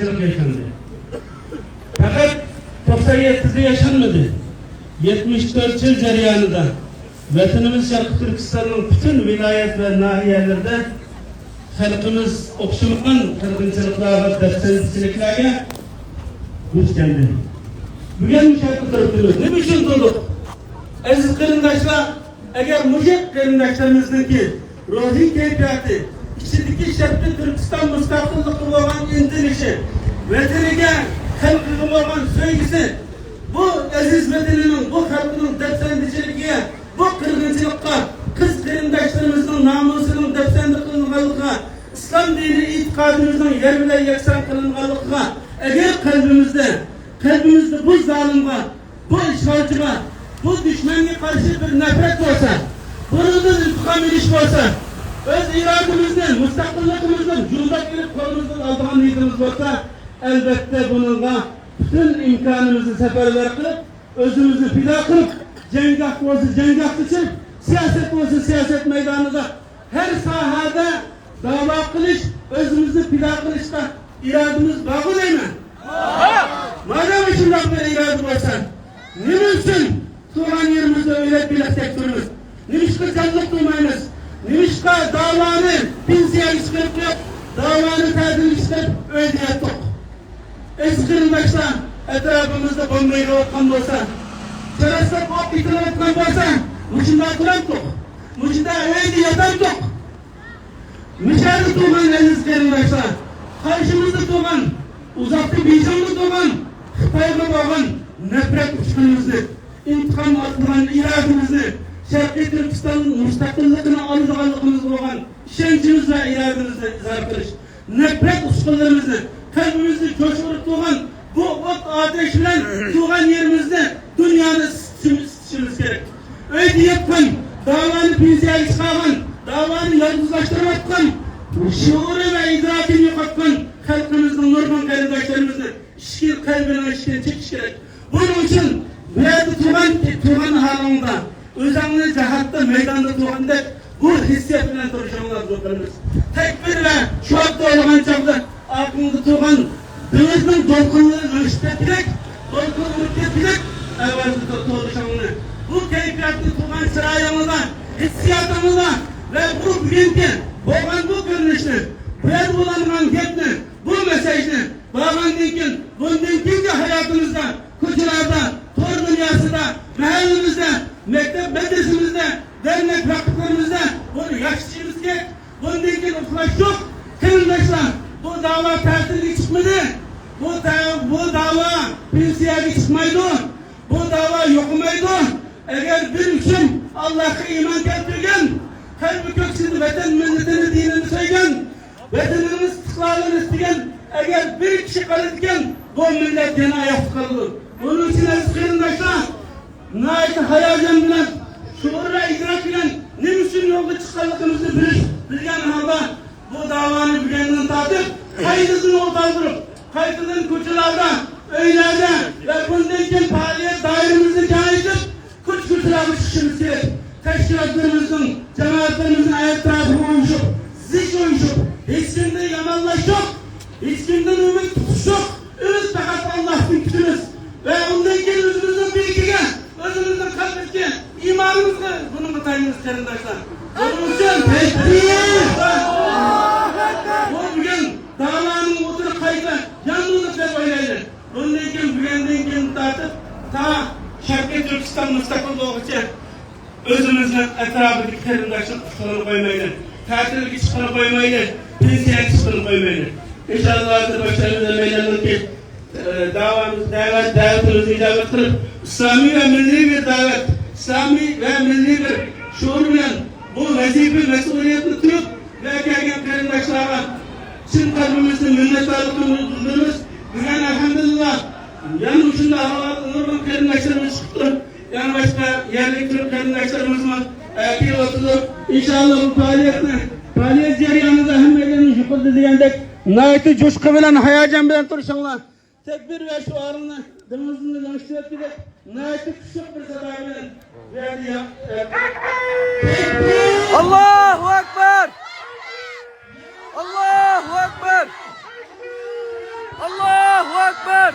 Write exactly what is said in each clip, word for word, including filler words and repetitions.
ياشاندى. پەقەت توقسان يەتتىدە ياشانمىدى. يەتمىش تۆت يىل جەريانىدا ۋەتىنىمىز شەرقىي تۈركىستاننىڭ پۈتۈن ۋىلايەت ۋە ناھىيەلىرىدە خەلقىمىز ئوخشىمىغان قىرغىنچىلىقلارغا، دەپسەندىچىلىكلەرگە دۇچ كەلدى. بۈگۈن مۇشۇ يەردە تۇرۇپتىمىز. نېمە ئۈچۈن تۇردۇق؟ ئەزىز قېرىنداشلار، ئەگەر مۇشۇ قېرىنداشلىرىمىزنىڭكى روھىي كەيپىياتى، ئىچىدىكى شەرقىي تۈركىستان مۇستەقىللىققا بولغان ئىنتىلىشى، ۋەتىنىگە، خەلقىگە بولغان سۆيگۈسى، بۇ ئەزىز ۋەتىنىنىڭ، بۇ خەلقىنىڭ دەپسەندىچىلىكىگە، بۇ قىرغىنچىلىققا، قىز قېرىنداشلىرىمىزنىڭ نامۇسىنىڭ دەپسەندە قىلىنغانلىقىغا، ئىسلام دىنىي ئېتىقادىمىزنىڭ يەر بىلەن يەكسان قىلىنغانلىقىغا، ئەگەر قەلبىمىزدە، قەلبىمىزدە بۇ زالىمغا، بۇ ئىشغالچىغا، بۇ دۈشمەنگە قارشى بىر نەپرەت بولسا، بۇنىڭدىن ئىنتىقام ئېلىش بولسا، ئۆز ئىرادىمىزنى، مۇستەقىللىقىمىزنى جۇمداپ ئېلىپ قولىمىزدىن ئالىدىغان نىيىتىمىز بولسا، ئەلۋەتتە بۇنىڭغا پۈتۈن ئىمكانىمىزنى سەپەرۋەر قىلىپ، ئۆزىمىزنى پىدا قىلىپ، جەڭگاھ بولسا جەڭگاھقا چىقىپ، سىياسەت بولسا سىياسەت مەيدانىدا ھەر ساھەدە داۋا قىلىش، ئۆزىمىزنى پىدا قىلىشقا ئىرادىمىز بارغۇ دەيمەن. مادام شۇنداق بىر ئىرادە بولسا، نېمە ئۈچۈن تۇغان يېرىمىزدە ئۆيلەپ بېلىقتەك تۇرىمىز؟ نېمىشقا جانلىق تۇرمايمىز؟ نېمىشقا داۋانى پېنسىيەگە چىقىرىپ قويۇپ، داۋانى تەتىلگە چىقىرىپ ئۆيدە ياتتۇق؟ ئەزىز قېرىنداشلار، ئەتراپىمىزدا بومبا يېغىۋاتقان بولسا، چاراسلاپ ئوق ئېتىلىۋاتقان بولسا، مۇشۇنداق تۇرامتۇق؟ مۇشۇنداق ئۆيدە ياتامتۇق؟ مىشەدە تۇرغان ئەزىز قېرىنداشلار، قارشىمىزدا تۇرغان، ئۇزاقتا بېيجىڭدا تۇرغان خىتايغا بولغان نەپرەت ئۇچقۇنىمىزنى، ئىنتىقام ئاتىدىغان ئىرادىمىزنى، شەرقىي تۈركىستاننىڭ مۇستەقىللىقىنى ئالىدىغانلىقىمىزغا بولغان ئىشەنچىمىز ۋە ئىرادىمىزنى ئىزھار قىلىش، نەپرەت ئۇچقۇنلىرىمىزنى قەلبىمىزدە جوش ئۇرۇپ تۇرغان بۇ ئوت ئاتەش بىلەن تۇغان يېرىمىزنى، دۇنيانى ئىسسىتىشىمىز، ئىسسىتىشىمىز كېرەك. ئۆيدە ياتقان، داۋانى پېنسىيەگە چىقارغان، داۋانى يالغۇزلاشتۇرۇۋاتقان، شۇئۇرى ۋە ئىدراكىنى يوقاتقان خەلقىمىزنىڭ نۇرغۇن قېرىنداشلىرىمىزنى ئىشىكى، قەلبىنىڭ ئىشىكىنى چېكىش كېرەك. بۇنىڭ ئۈچۈن بۇ يەردە تۇرغان، تۇرغان ھالىڭدا، ئۆزۈڭنى جىھادتا، مەيداندا تۇرغاندەك بۇ ھېسسىيات بىلەن تۇرۇشۇڭلارنى ئۈمىد قىلىمىز. تەكبىر ۋە شوئار توۋلىغان چاغدا ئارقىڭدا تۇرغان دېڭىزنىڭ دولقۇنلىرى لىڭشىپ كەتكۈدەك، دولقۇن ئۇرۇپ كەتكۈدەك ئاۋازدا تو-، توۋلىشىڭلارنى، بۇ كەيپىياتتا تۇرغان چىرايىڭلاردا، ھېسسىياتىڭلاردا ۋە بۇ بۈگۈنكى بولغان بۇ كۆرۈنۈشنى، بۇ يەردە بولغان گەپنى، بۇ مېساژنى بارغاندىن كېيىن، بۇندىن كېيىنكى ھاياتىمىزدا، كوچىلاردا، تور دۇنياسىدا، مەھەللىمىزدە، مەكتەپ مەدرىسىمىزدە، دەرنەك ۋاقىتلىرىمىزدا بۇنى ياخشى چۈشىنىمىز كېرەك. بۇندىن كېيىن ئۇخلاش يوق. قېرىنداشلار، بۇ داۋا تەتىلگە چىقمىدى. بۇ تا-، بۇ داۋا پېنسىيەگە چىقمايدۇ. بۇ داۋا يوقىمايدۇ. ئەگەر بىر ئۈچۈن ئاللاھقا ئىمان كەلتۈرگەن، قەلبى كۆكسىدە ۋەتەن مىللىتىنى، دىنىنى سۆيگەن، ۋەتىنىمىز ئىستىقلالىنى ئىستىگەن، ئەگەر بىر كىشى قالىدىكەن، بۇ مىللەت يەنە ئاياقتا قالىدۇ. بۇنىڭ ئۈچۈن ئەزىز قېرىنداشلار، ناھايىتى ھاياجان بىلەن، شوئۇر ۋە ئىدراك بىلەن نېمە ئۈچۈن يولغا چىققانلىقىمىزنى بىلىش، بىلگەن ھالدا بۇ داۋانى بۈگۈندىن تارتىپ قايتىدىن ئوتالدۇرۇپ، قايتىدىن كوچىلاردا، ئۆيلەردە ۋە بۇندىن كېيىن پائالىيەت دائىرىمىزنى كېڭەيتىپ، كوچا-كوچىلارغا چىقىشىمىز كېرەك. تەشكىلاتلىرىمىزنىڭ، جامائەتلىرىمىزنىڭ ئەتراپىغا ئۇيۇشۇپ، زىچ ئۇيۇشۇپ، ھېچكىمدىن يامانلاش يوق، ھېچكىمدىن ئۈمىد تۇتۇش يوق. ئۈمىد پەقەت ئاللاھتىن كۈتىمىز ۋە ئۇندىن كېيىن ئۆزىمىزنىڭ بىلىكىگە ئۆزىمىزنىڭ قەلبىدىكى ئىمانىمىزغا بۇنىڭغا تايىنىمىز، قېرىنداشلار. بۇنىڭ ئۈچۈن بۇ بۈگۈن داۋانىڭ ئوتىنى قايتا ياندۇردۇق دەپ ئويلايلى. بۇندىن كېيىن، بۈگۈندىن كېيىن تارتىپ تا شەرقىي تۈركىستان مۇستەقىل بولغۇچە ئۆزىمىزنىڭ ئەتراپىدىكى قېرىنداشلىق ئۇچقۇنىنى قويمايلى، تەتىلگە چىققىنى قويمايلى، پېنسىيەگە چىققىنى قويمايلى. ئىنشاللا، باشلىرىمىز مەيداندىكى داۋامىز، دەۋەت، دەۋىتىمىزگە ئىجابەت قىلىپ، ئىسلامىي ۋە مىللىي بىر دەۋەت، ئىسلامىي ۋە مىللىي بىر شوئۇر بىلەن بۇ ۋەزىپە، مەسئۇلىيەتنى تۇتۇپ ۋە كەلگەن قېرىنداشلارغا چىن قەلبىمىزدىن مىننەتدارلىقىمىزنى بىلدۈرىمىز. بۈگۈن ئەلھەمدۇلىللا، يەنە مۇشۇنداق ھاۋادا نۇرغۇن قېرىنداشلىرىمىز چىقىپتۇ. يەنە باشقا يەرلىك تۈرك قېرىنداشلىرىمىزمۇ، ئە، كېلىۋاتىدۇ. ئىنشاللا بۇ پائالىيەتنى، پائالىيەت جەريانىدا ھەممەيلەننىڭ يۇقىرىدا دېگەندەك ناھايىتى جۇشقا بىلەن، ھاياجان بىلەن تۇرۇشۇڭلار. تەكبىر ۋە شوئارنى دېڭىزنى لىڭشىتىۋەتكۈدەك ناھايىتى كۈچلۈك بىر سادا بىلەن بۇ يەردە يا-، ئە، تەكبىر! ئاللاھۇ ئەكبەر! ئاللاھۇ ئەكبەر! Allahu Ekber!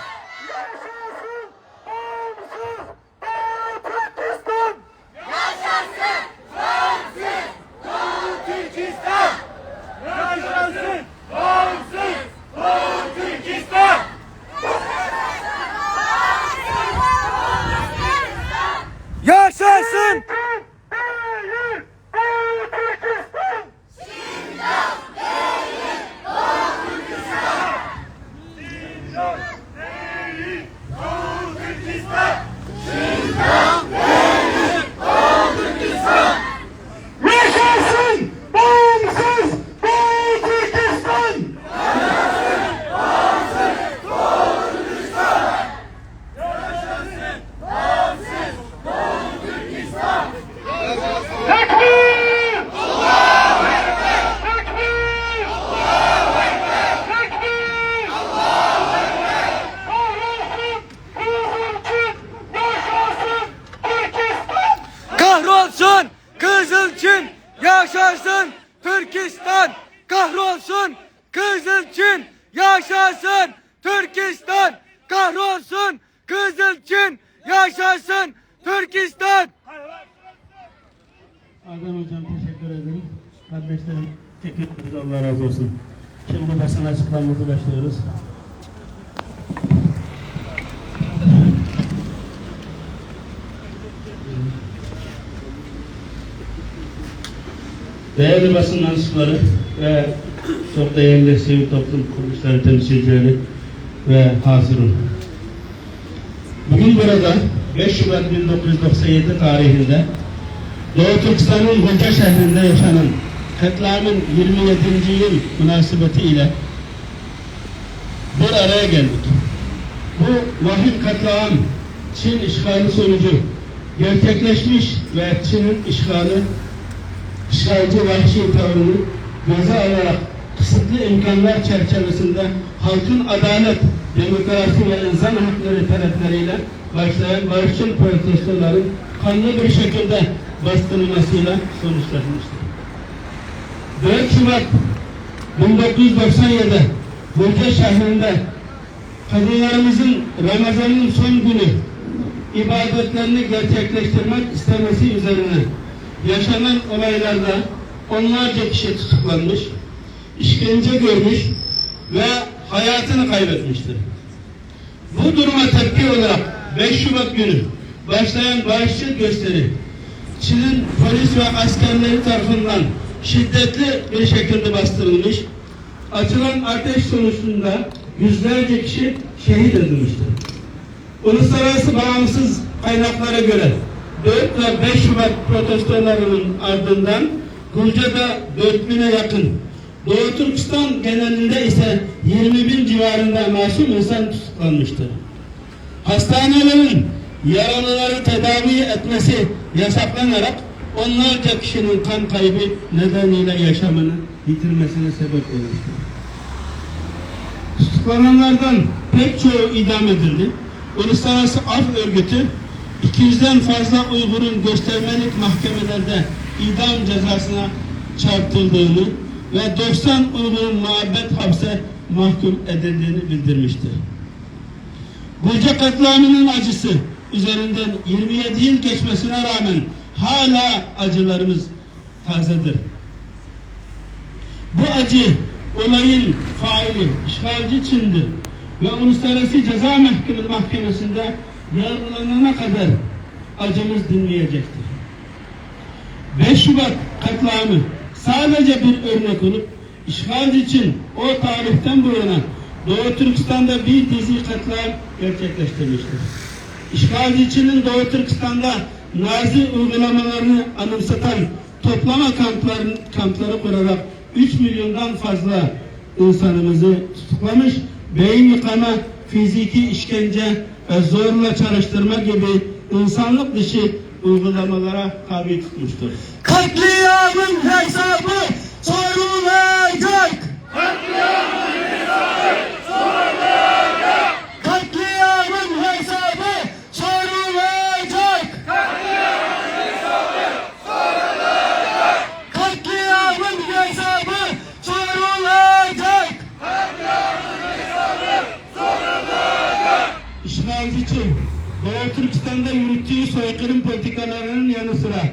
Yaşasın bağımsız Doğu Türkistan! Yaşasın bağımsız Doğu Türkistan! Yaşasın bağımsız Doğu Türkistan! Yaşasın! Doğu Türkistan! Yaşasın bağımsız Doğu Türkistan! Tekbir! Tekbir! Tekbir! Kahrolsun Kızıl Çin! Yaşasın Türkistan! Kahrolsun Kızıl Çin! Yaşasın Türkistan! Kahrolsun Kızıl Çin! Yaşasın Türkistan! Kahrolsun Kızıl Çin! Yaşasın Türkistan! Adem hocam, teşekkür ederim. Kardeşlerim, teşekkür ederiz. Allah razı olsun. Şimdi basın açıklamamızı başlıyoruz. Değerli basın mensupları ve çok değerli sivil toplum kuruluşları temsilcileri ve hazırın. Bugün burada beş Şubat bin dokuz yüz doksan yedi tarihinde Doğu Türkistan'ın Gülce şehrinde yaşanan katliamın yirmi yedinci yıl münasebeti ile bir araya geldik. Bu vahim katliam Çin işgali sonucu gerçekleşmiş ve Çin'in işgali, işgalci vahşi tavrını göze alarak kısıtlı imkanlar çerçevesinde halkın adalet, demokrasi ve insan hakları talepleriyle başlayan barışçıl protestoların kanlı bir şekilde bastırılmasıyla sonuçlanmıştır. Dört Şubat bin dokuz yüz doksan yedi Gülce şehrinde kadınlarımızın Ramazan'ın son günü ibadetlerini gerçekleştirmek istemesi üzerine yaşanan olaylarda onlarca kişi tutuklanmış, işkence görmüş ve hayatını kaybetmiştir. Bu duruma tepki olarak beş Şubat günü başlayan barışçıl gösteri Çin'in polis ve askerleri tarafından şiddetli bir şekilde bastırılmış, açılan ateş sonucunda yüzlerce kişi şehit edilmiştir. Uluslararası bağımsız kaynaklara göre dört ve beş Şubat protestolarının ardından Gülce'de dört bine yakın, Doğu Türkistan genelinde ise yirmi bin civarında masum insan tutuklanmıştır. Hastanelerin yaralıları tedavi etmesi yasaklanarak onlarca kişinin kan kaybı nedeniyle yaşamını yitirmesine sebep olmuştur. Tutuklananlardan pek çoğu idam edildi. Uluslararası Af Örgütü iki yüzden fazla Uygur'un göstermelik mahkemelerde idam cezasına çarptırıldığını ve doksan Uygur'un müebbet hapse mahkum edildiğini bildirmiştir. Gülce katliamının acısı üzerinden yirmi yedi yıl geçmesine rağmen hala acılarımız tazedir. Bu acı olayın faili işgalci Çin'dir ve Uluslararası Ceza Mahkeme-, Mahkemesi'nde yargılanana kadar acımız dinmeyecektir. beş Şubat katliamı sadece bir örnek olup, işgalci Çin o tarihten bu yana Doğu Türkistan'da bir dizi katliam gerçekleştirmiştir. İşgalci Çin'in Doğu Türkistan'da Nazi uygulamalarını anımsatan toplama kampların-, kampları kurarak üç milyondan fazla insanımızı tutuklamış, beyin yıkama, fiziki işkence ve zorla çalıştırma gibi insanlık dışı uygulamalara tabi tutmuştur. Katliamın hesabı sorulacak. Katliamın hesabı sorulacak. Katliamın hesabı sorulacak. ئىشغالچى چىن دوغۇ تۈركىستاندا يۈرگۈزگەن سويقىرىم پولىتىكىلىرىنىڭ يانى سىرا،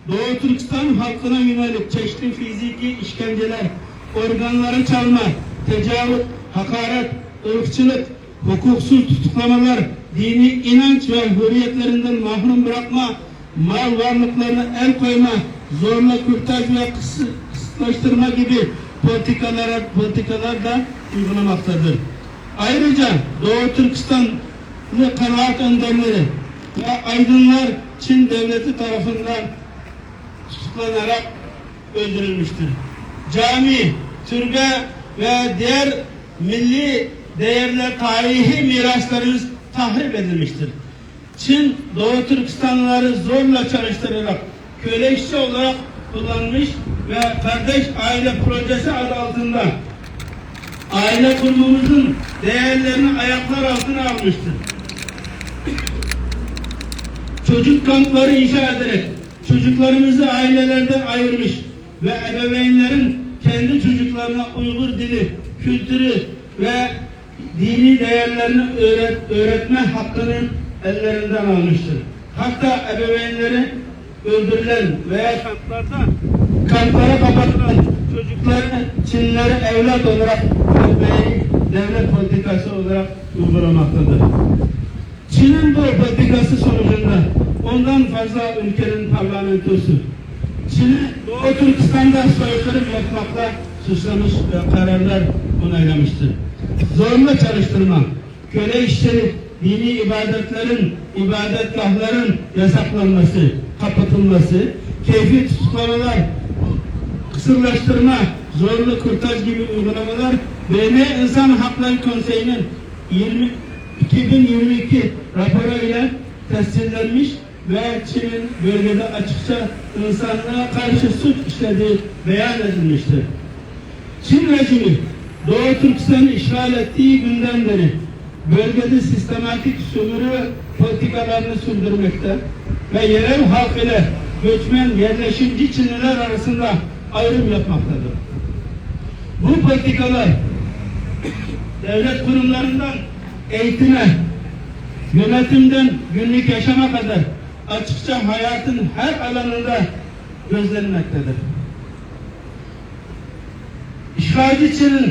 دوغۇ تۈركىستان خەلقىگە يۆنىلىپ چەكلىك فىزىكىي ئىشكەنجىلەر، ئورگانلارنى چالما، تاجاۋۇز، ھاقارەت، ئىرقچىلىق، ھوقۇقسىز تۇتۇقلىمىلار، دىنىي ئىنانچ ۋە ھۆرىيەتلىرىدىن مەھرۇم بىراقما، مال ۋارلىقلىرىنى ئەل قويما، زورلا كۈرتاج ۋە قىس-، قىسىتلاشتۇرما كىبى پولىتىكىلار، پولىتىكىلاردا ئۇيغۇلىماقتىدۇر. ئايرىچە دوغۇ تۈركىستانلىق قانائەت ئۆندەرلىرى ۋە ئايدىڭلار چىن دۆلىتى تەرىپىدىن تۇتۇقلىنىپ ئۆلتۈرۈلمۈشتۇر. جامى، تۈربە ۋە دىيار مىللىي دەيەرلەر، تارىخىي مىراسلىرىمىز تەخرىب ئېتىلمىشتۇر. چىن دوغۇ تۈركىستانلىلارنى زورلا چالىشتۇرۇلۇپ، كۆلەك ئىشچى ئولاراق قوللانمىش ۋە قارداش ئائىلە پروژېسى ئادى ئالتىندا ئائىلە قۇرۇمىمىزنىڭ دەيەرلىرىنى ئاياقلار ئالتىنا ئالمىشتۇر. چوجۇق كامپلىرى ئىنشا ئېتىلىپ، چوجۇقلىرىمىزنى ئائىلىلەردىن ئايرىمىش ۋە ئەبەۋەينلىرىنى كەندى چوجۇقلىرىنى ئۇيغۇر دىنى، كۈلتۈرى ۋە دىنىي دەيەرلىرىنى ئۆرەت-، ئۆرەتمە ھەققىنى ئەللىرىدىن ئالمىشتۇر. ھەتتا ئەبەۋەينلىرى ئۆلتۈرۈلگەن ۋە كامپلاردا، كامپلارغا قاپاتقان چوجۇقلارنى چىنلىرى ئەۋلاد ئولاراق ئۆلتۈرمەي، دۆلەت پولىتىكىسى ئولاراق ئۇيغۇلىماقتىدۇر. چىنىڭ بۇ پولىتىكىسى سونۇچىندا ئوندىن فازلا ئۆلكىنىڭ پارلامېنتىسى چىنى دوغۇ تۈركىستاندا سويقىرىم ياپماقتا سۇچلىمىش ۋە قارارلار ئونايلىمىشتۇر. زورلا چالىشتۇرما، كۆلەك ئىشچىلىك، دىنىي ئىبادەتلەرنىڭ، ئىبادەتگاھلارنىڭ ياساقلانمىسى، قاپىتىلمىسى، كەيپىي تۇتۇقلىمىلار، قىسىتلاشتۇرما، زورلا كۈرتاج كىبى ئۇيغۇلىمىلار بىيۇمئىنسان ھەقلىرى كونسېيىنىڭ يىگىرمە، ئىككى مىڭ يىگىرمە ئىككى راپورى بىلەن تەسدىقلانمىش ۋە چىن بۆلگىدە ئاچچىقچە ئىنسانغا قارشى سۇچ ئىشلىدى بايان ئېتىلمىشتۇر. چىن رېجىمى دوغۇ تۈركىستاننى ئىشغال ئەتكەن كۈندىن بېرى بۆلگىدە سىستېماتىك سۈمۈرۈش پولىتىكىلىرىنى سۈردۈرمەكتە ۋە يەرلىك خەلق بىلەن كۆچمەن يەرلىشىمچى چىنلار ئارىسىدا ئايرىم ياپماقتىدۇر. بۇ پولىتىكىلار دۆلەت قۇرۇملىرىدىن ئېيتىمى، يۆنىتىمدىن گۈنلۈك ياشاما قەدەر ئاچچىقچە ھاياتنىڭ ھەر ئالىمىدا كۆزلەنمەكتىدۇر. ئىشغالچى چىنىڭ،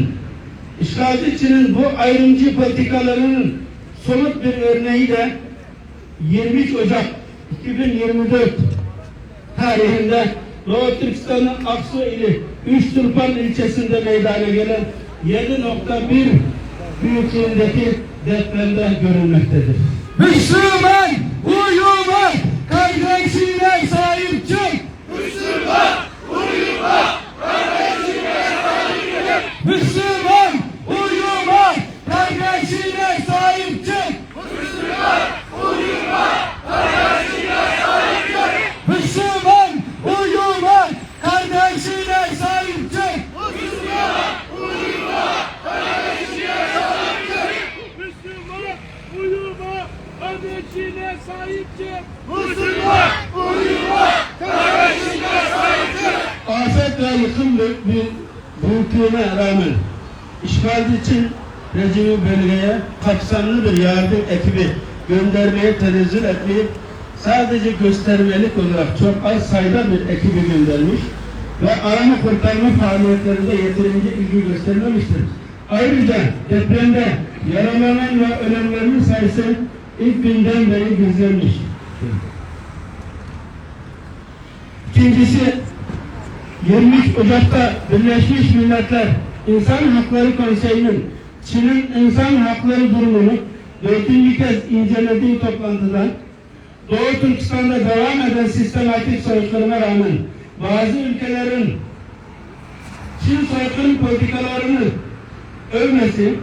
ئىشغالچى چىنىڭ بۇ ئايرىمچى پولىتىكىلىرىنىڭ سومۇت بىر ئۆرنىكى دە يىگىرمە ئۈچ ئوجاق ئىككى مىڭ يىگىرمە تۆت تارىخىندا دوغۇ تۈركىستاننىڭ ئاقسۇ ئىلى ئۈچ تۇرپان ئىلچىسىندە مەيدانغا كەلگەن يەتتە نۇقتا بىر بۈيۈكلۈكىدىكى دېپرېمدە كۆرۈلمەكتىدۇر. Müslüman, uyuma, kardeşine sahip çık! Müslüman, uyuma, kardeşine sahip çık! Müslüman, uyuma, kardeşine sahip çık! Müslüman, uyuma, kardeşine sahip çık! Müslüman, uyuma, kardeşine sahip çık! Müslüman, uyuma, kardeşine sahip çık! Müslüman, uyuma, kardeşine sahip çık! Müslüman, uyuma, kardeşine sahip çık! ئاپەت ۋە يېقىم بۈ-، بۈ-، بۈيۈكلۈكىگە رەھمەت. ئىشغالچى چىن رېجىمى بۆلگىگە قاپساملىق بىر ياردەم ئېكىپى گۆندەرمىگە تەنەززۇل ئەتمەي، سادىجە گۆستەرمىلىك ئولىراق چوڭ ئاز سايدا بىر ئېكىپى گۆندەرمىش ۋە ئارامى قۇرتارما پائالىيەتلىرىدە يېتىرىنچە ئىلگى گۆستەرمىمىشتۇر. ئايرىچە، دېپرېمدە يارالانغان ۋە ئۆلەنلەرنىڭ سايىسى ئىلك گۈندەن بېرى گىزلەنمىش. ئىككىنچىسى، يىگىرمە ئۈچ ئوجاقتا بىرلەشمىش مىللەتلەر ئىنسان ھەقلىرى كونسېيىنىڭ چىنىڭ ئىنسان ھەقلىرى دۇرۇمىنى دۆتىنچى كەز ئىنجىلىدىغى توپلانتىدا دوغۇ تۈركىستاندا داۋام ئەتكەن سىستېماتىك سويقىرىمغا رەغمەن، بەزى ئۆلكىلەرنىڭ چىن سويقىرىم پولىتىكىلىرىنى ئۆرمەسلىك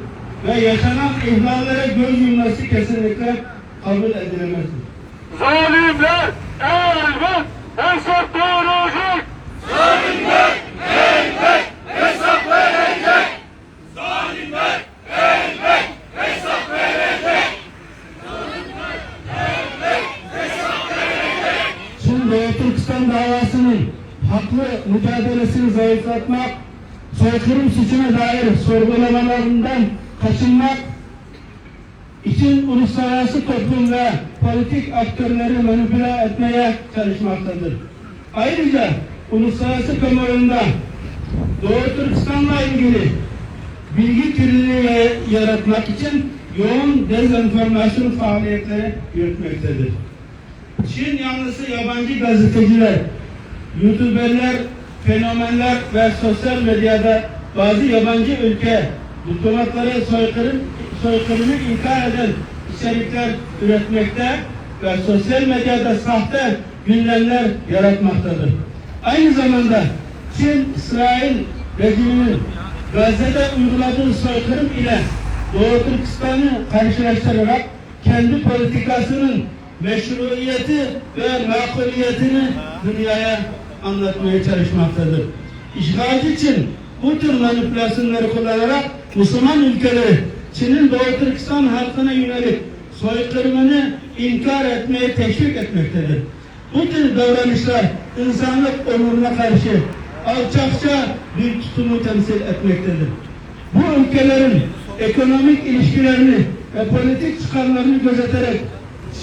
ۋە ياشانغان ئىھماللارغا كۆز يۇمماسلىق كېسىنلىكلە قوبۇل ئېتىلمەس. Zalimler elbet hesap verecek! Zalimler elbet hesap verecek! Zalimler elbet hesap verecek! چىن دوغۇ تۈركىستان داۋاسىنىڭ ھەقلىق مۇجادىلىسىنى زەئىپلەتمەك، سويقىرىم سۈچىگە دائىر سورغۇلىمىلاردىن قاچىنماق، için uluslararası toplum ve politik aktörleri manipüle etmeye çalışmaktadır. Ayrıca uluslararası kamuoyunda Doğu Türkistan'la ilgili bilgi kirliliği yaratmak için yoğun dezenformasyon faaliyetleri yürütmektedir. Çin yanlısı yabancı gazeteciler, youtuberler, fenomenler ve sosyal medyada bazı yabancı ülke diplomatları soykırım, soykırımı inkar eden içerikler üretmekte ve sosyal medyada sahte gündemler yaratmaktadır. Aynı zamanda Çin, İsrail rejiminin Gazze'de uyguladığı soykırım ile Doğu Türkistan'ı karşılaştırarak kendi politikasının meşruiyeti ve makuliyetini dünyaya anlatmaya çalışmaktadır. İşgalci Çin bu tür manipülasyonları kullanarak Müslüman ülkeleri Çin'in Doğu Türkistan halkına yönelik soykırımını inkar etmeye teşvik etmektedir. Bu tür davranışlar insanlık onuruna karşı alçakça bir tutumu temsil etmektedir. Bu ülkelerin ekonomik ilişkilerini ve politik çıkarlarını gözeterek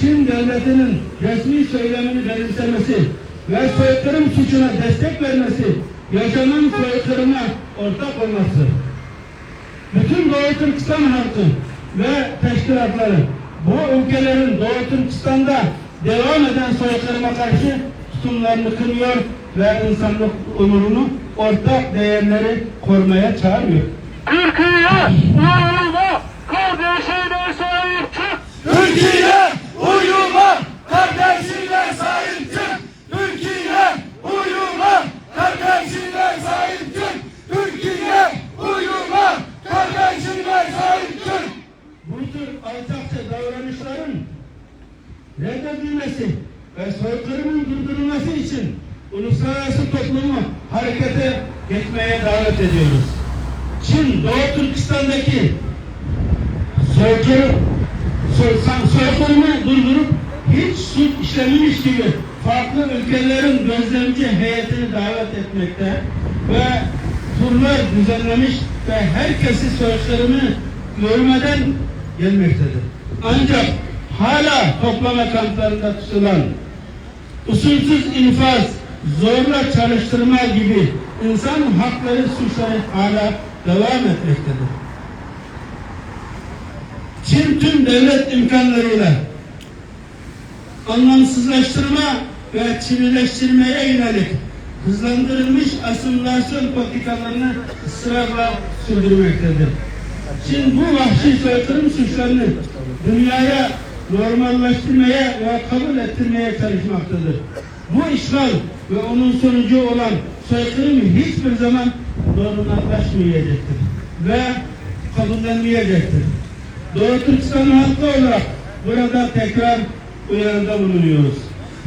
Çin devletinin resmi söylemini benimsemesi ve soykırım suçuna destek vermesi yaşanan soykırıma ortak olmasıdır. Bütün Doğu Türkistan halkı ve teşkilatları bu ülkelerin Doğu Türkistan'da devam eden soykırıma karşı tutumlarını kınıyor ve insanlık onurunu, ortak değerleri korumaya çağırıyor. Türkiye, uyuma, kardeşine sahip çık! Türkiye, uyuma, kardeşine sahip çık! Türkiye, uyuma, kardeşine sahip çık! Türkiye, uyuma, kardeşine sahip çık! Bu tür alçakça davranışların reddedilmesi ve soykırımın durdurulması için uluslararası toplumu harekete geçmeye davet ediyoruz. Çin, Doğu Türkistan'daki soykırım, soy-, san-, soykırımı durdurup hiç suç işlememiş gibi farklı ülkelerin gözlemci heyetini davet etmekte ve turlar düzenlemiş ve herkesi soykırımı görmeden gelmektedir. Ancak hala toplama kamplarında tutulan usulsüz infaz, zorla çalıştırma gibi insan hakları suçları hala devam etmektedir. Çin tüm devlet imkanlarıyla anlamsızlaştırma ve Çinleştirmeye yönelik hızlandırılmış asimilasyon politikalarını ısrarla sürdürmektedir. Çin bu vahşi soykırım suçlarını dünyaya normallaştırmaya ve kabul ettirmeye çalışmaktadır. Bu işgal ve onun sonucu olan soykırım hiçbir zaman normallaşmayacaktır ve kabullenmeyecektir. Doğu Türkistan halkı olarak burada tekrar uyarıda bulunuyoruz.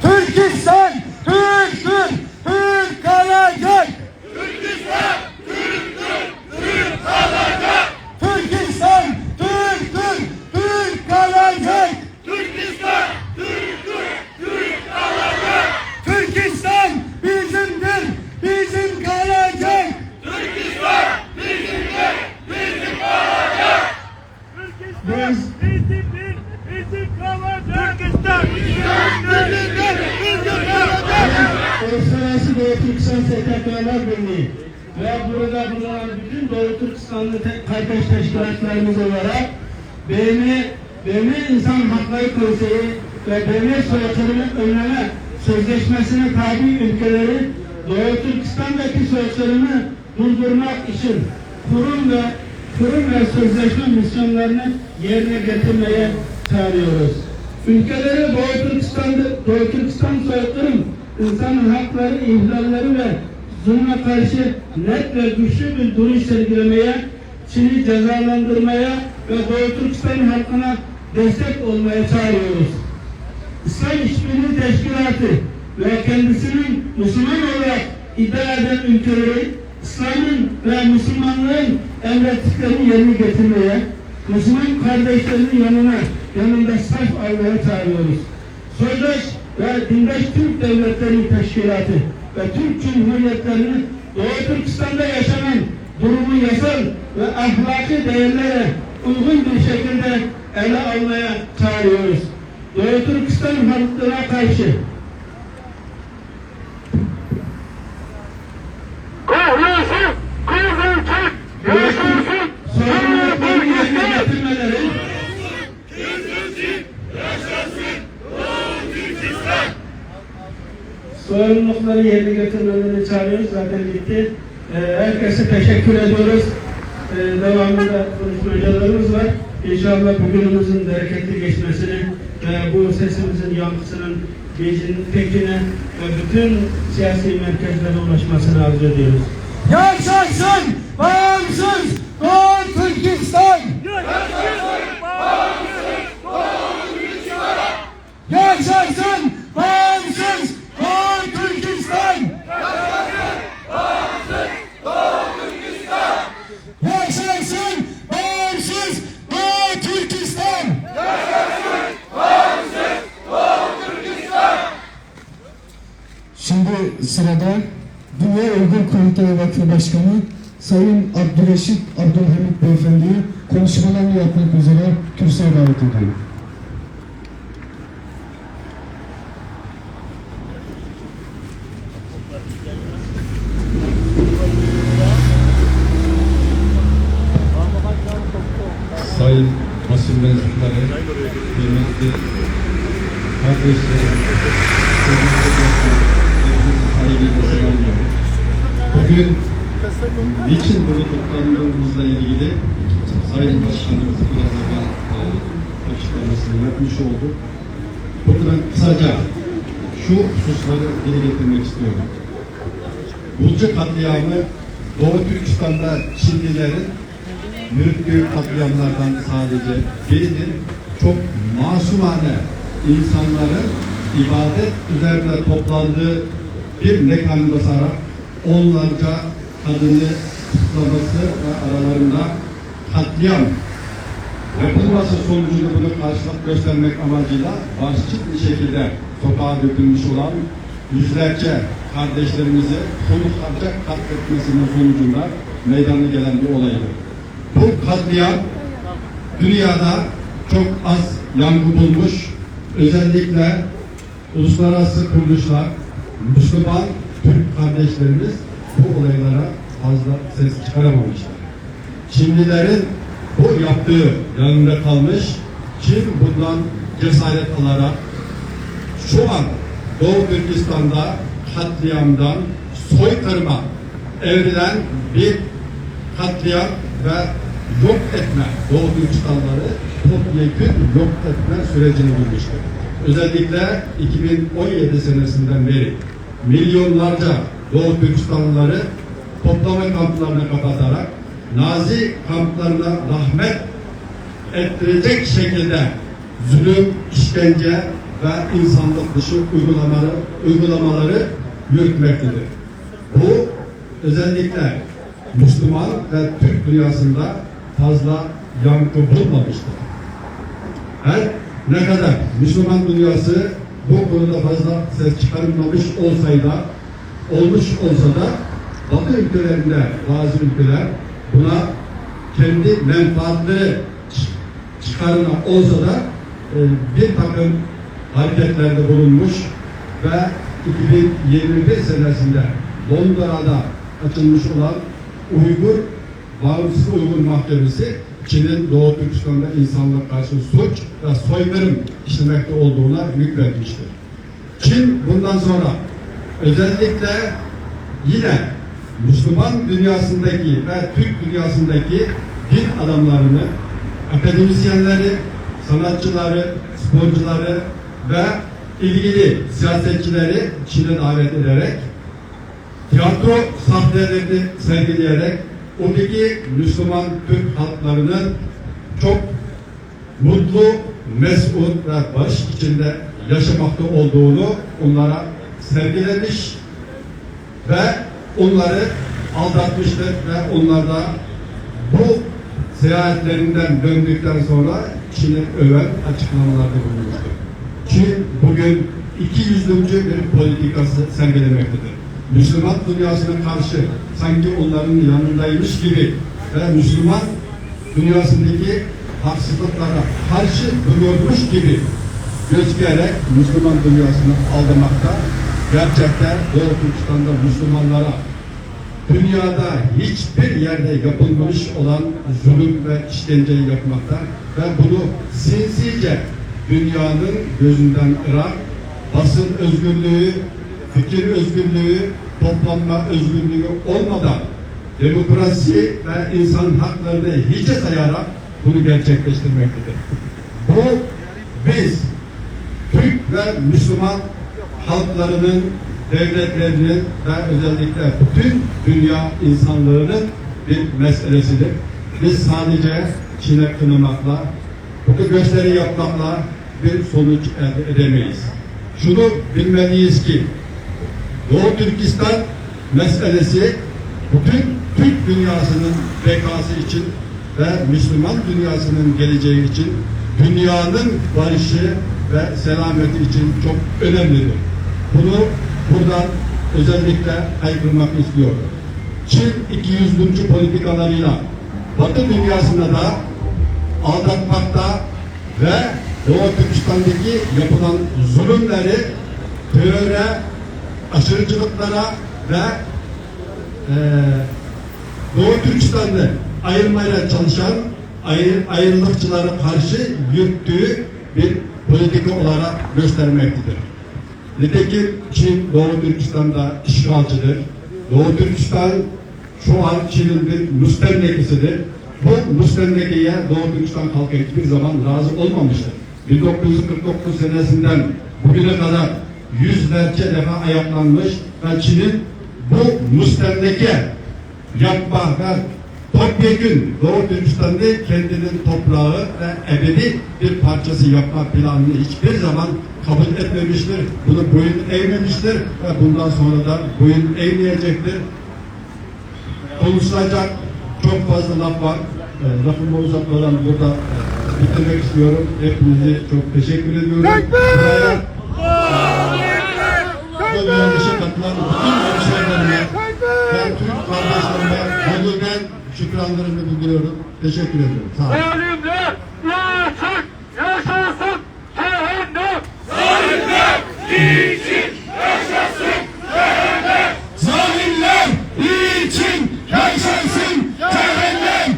Türkistan Türktür, Türk kalacak. Türkistan Türktür, Türk kalacak. Türkistan Türktür, Türk kalacak. Türkistan Türktür, Türk kalacak. Türkistan bizimdir, bizim kalacak. Türkistan bizimdir, bizim kalacak. Biz Türkistan bizimdir, bizim kalacak. Türkistan bizimdir, bizim kalacak. Uluslararası Doğu Türkistan S T K'lar Birliği ve burada bulunan bütün Doğu Türkistanlı te-, kardeş teşkilatlarımız olarak B M, B M İnsan Hakları Konseyi ve B M Soykırımı Önleme Sözleşmesi'ne tabi ülkeleri Doğu Türkistan'daki soykırımı durdurmak için kurum ve kurum ve sözleşme misyonlarını yerine getirmeye çağırıyoruz. Ülkeleri Doğu Türkistan'da, Doğu Türkistan soykırım, insan hakları ihlalleri ve zulme karşı net ve güçlü bir duruş sergilemeye, Çin'i cezalandırmaya ve Doğu Türkistan halkına destek olmaya çağırıyoruz. İslam İşbirliği Teşkilatı ve kendisinin Müslüman olarak iddia eden ülkeleri İslam'ın ve Müslümanlığın emrettiklerini yerine getirmeye, Müslüman kardeşlerinin yanına, yanında saf almaya çağırıyoruz. Soydaş ve dindaş Türk Devletleri Teşkilatı ve Türk Cumhuriyetlerini Doğu Türkistan'da yaşanan durumu yasal ve ahlaki değerlere uygun bir şekilde ele almaya çağırıyoruz. Doğu Türkistan halkına karşı. Kahrolsun Kızılcık, yaşasın Doğu Türkistan. Sorumlulukları yerine getirmelerini çağırıyoruz. Zaten bitti. Ee, herkese teşekkür ediyoruz. Ee, devamında konuşmacılarımız var. İnşallah bugünümüzün bereketli geçmesini ve bu sesimizin yankısının Beijing'in tekine ve bütün siyasi merkezlere ulaşmasını arzu ediyoruz. Yaşasın bağımsız Doğu Türkistan! Yaşasın bağımsız Doğu Türkistan! Yaşasın bağımsız Doğu Türkistan! Yaşasın bağımsız Doğu Türkistan! Şimdi sırada Dünya Uygur Kurultayı Vakfı Başkanı Sayın Abdurreşit Abdülhamit Beyefendi'yi konuşmalarını yapmak üzere kürsüye davet ediyorum. Sayın basın mensupları, kıymetli kardeşlerim, hepinizi saygıyla selamlıyorum. Bugün niçin burada toplandığımızla ilgili Sayın Başkanımız biraz evvel, e, açıklamasını yapmış oldu. Buradan kısaca şu hususları dile getirmek istiyorum. Gulcu katliamı Doğu Türkistan'da Çinlilerin yürüttüğü katliamlardan sadece biridir. Çok masumane insanların ibadet üzerine toplandığı bir mekan basarak onlarca kadını tutuklaması ve aralarında katliam yapılması sonucunda bunu karşılık göstermek amacıyla barışçıl bir şekilde sokağa dökülmüş olan yüzlerce kardeşlerimizi hunharca katletmesinin sonucunda meydana gelen bir olaydır. Bu katliam dünyada çok az yankı bulmuş, özellikle uluslararası kuruluşlar, Müslüman Türk kardeşlerimiz bu olaylara fazla ses çıkaramamışlar. Çinlilerin bu yaptığı yanında kalmış, Çin bundan cesaret alarak şu an Doğu Türkistan'da katliamdan soykırıma evrilen bir katliam ve yok etme, Doğu Türkistanları topyekün yok etme sürecine girmiştir. Özellikle iki bin on yedi senesinden beri milyonlarca Doğu Türkistanlıları toplama kamplarına kapatarak Nazi kamplarına rahmet ettirecek şekilde zulüm, işkence ve insanlık dışı uygulamaları, uygulamaları yürütmektedir. Bu özellikle Müslüman ve Türk dünyasında fazla yankı bulmamıştır. Her ne kadar Müslüman dünyası bu konuda fazla ses çıkarmamış olsaydı, olmuş olsa da Batı ülkelerinde bazı ülkeler buna kendi menfaatleri çıkarına olsa da, e, bir takım hareketlerde bulunmuş ve iki bin yirmi bir senesinde Londra'da açılmış olan Uygur, Bağımsız Uygur Mahkemesi Çin'in Doğu Türkistan'da insanlık karşı suç ve soykırım işlemekte olduğuna hükmetmiştir. Çin bundan sonra özellikle yine Müslüman dünyasındaki ve Türk dünyasındaki din adamlarını, akademisyenleri, sanatçıları, sporcuları ve ilgili siyasetçileri Çin'e davet ederek, tiyatro sahnelerini sergileyerek oradaki Müslüman Türk halklarının çok mutlu, mesut ve barış içinde yaşamakta olduğunu onlara sergilemiş ve onları aldatmıştır ve onlar da bu seyahatlerinden döndükten sonra Çin'i öven açıklamalarda bulunmuştur. Çin bugün iki yüzlümcü bir politikası sergilemektedir. Müslüman dünyasına karşı sanki onların yanındaymış gibi ve Müslüman dünyasındaki haksızlıklara karşı duruyormuş gibi gözükerek Müslüman dünyasını aldamaktaydı. Gerçekte Doğu Türkistan'da Müslümanlara dünyada hiçbir yerde yapılmamış olan zulüm ve işkenceyi yapmakta ve bunu sinsice dünyanın gözünden ırak, basın özgürlüğü, fikir özgürlüğü, toplanma özgürlüğü olmadan demokrasi ve insan haklarını hiçe sayarak bunu gerçekleştirmektedir. Bu biz Türk ve Müslüman halklarının, devletlerinin ve özellikle bütün dünya insanlığının bir meselesidir. Biz sadece Çin'e kınamakla, bu gösteri yapmakla bir sonuç elde edemeyiz. Şunu bilmeliyiz ki Doğu Türkistan meselesi bütün Türk dünyasının bekası için ve Müslüman dünyasının geleceği için, dünyanın barışı ve selameti için çok önemlidir. Bunu buradan özellikle haykırmak istiyorum. Çin ikiyüzlücü politikalarıyla Batı dünyasında da aldatmakta ve Doğu Türkistan'daki yapılan zulümleri teröre, aşırıcılıklara ve e, Doğu Türkistan'ı ayırmaya çalışan ayrı, ayrılıkçılara karşı yürüttüğü bir politika olarak göstermektedir. Nitekim Çin Doğu Türkistan'da işgalcidir. Doğu Türkistan şu an Çin'in bir müstemlekesidir. Bu müstemlekeye Doğu Türkistan halkı hiçbir zaman razı olmamıştır. bin dokuz yüz kırk dokuz senesinden bugüne kadar yüzlerce defa ayaklanmış ve Çin'in bu müstemleke yapma ve topyekün Doğu Türkistan'ı kendinin toprağı ve ebedi bir parçası yapma planını hiçbir zaman kabul etmemiştir. Bunu boyun eğmemiştir ve bundan sonra da boyun eğmeyecektir. Konuşulacak çok fazla laf var. E, lafımı uzatmadan burada e, bitirmek istiyorum. Hepinizi çok teşekkür ediyorum. Buraya bu yürüyüşe katılan bütün hemşehrilerime ve Türk kardeşlerime gönülden şükranlarımı bildiriyorum. Teşekkür ediyorum. Sağ olun. Zalimler için yaşasın cehennem! Zalimler için yaşasın cehennem! Zalimler için yaşasın cehennem!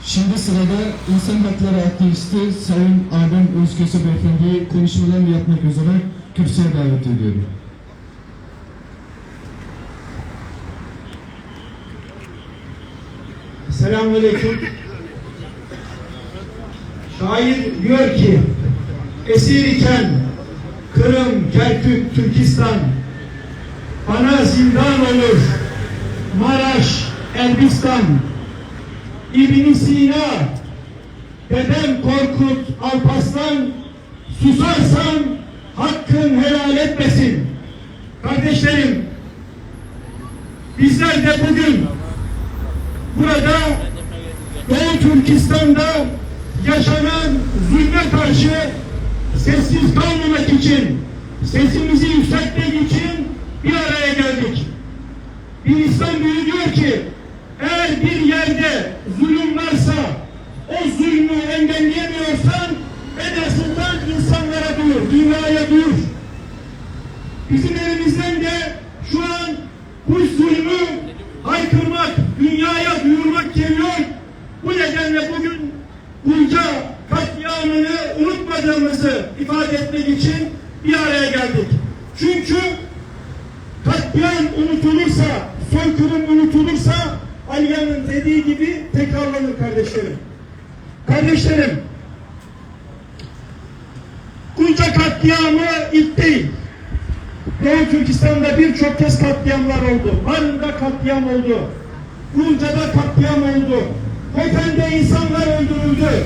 Şimdi sırada insan hakları aktivisti Sayın Adem Özköse Beyefendi'yi konuşmalarını yapmak üzere kürsüye davet ediyorum. Selamünaleyküm. Şair diyor ki, esir iken Kırım, Kerkük, Türkistan, bana zindan olur Maraş, Elbistan. İbn Sina, dedem Korkut, Alparslan, susarsan hakkın helal etmesin. Kardeşlerim, bizler de bugün burada Doğu Türkistan'da yaşanan zulme karşı sessiz kalmamak için, sesimizi yükseltmek için bir araya geldik. Bir İslam büyüğü diyor ki, eğer bir yerde zulüm varsa, o zulmü engelleyemiyorsan, en azından insanlara duyur, dünyaya duyur. Bizim elimizden de şu an bu zulmü haykırmak, dünyaya duyurmak geliyor. Bu nedenle bugün Gunca katliamını unutmadığımızı ifade etmek için bir araya geldik. Çünkü katliam unutulursa, soykırım unutulursa Aliya'nın dediği gibi tekrarlanır kardeşlerim. Kardeşlerim, Gunca katliamı ilk değil. Doğu Türkistan'da birçok kez katliamlar oldu. Varın'da katliam oldu. Gunca'da katliam oldu. Hoten'de insanlar öldürüldü.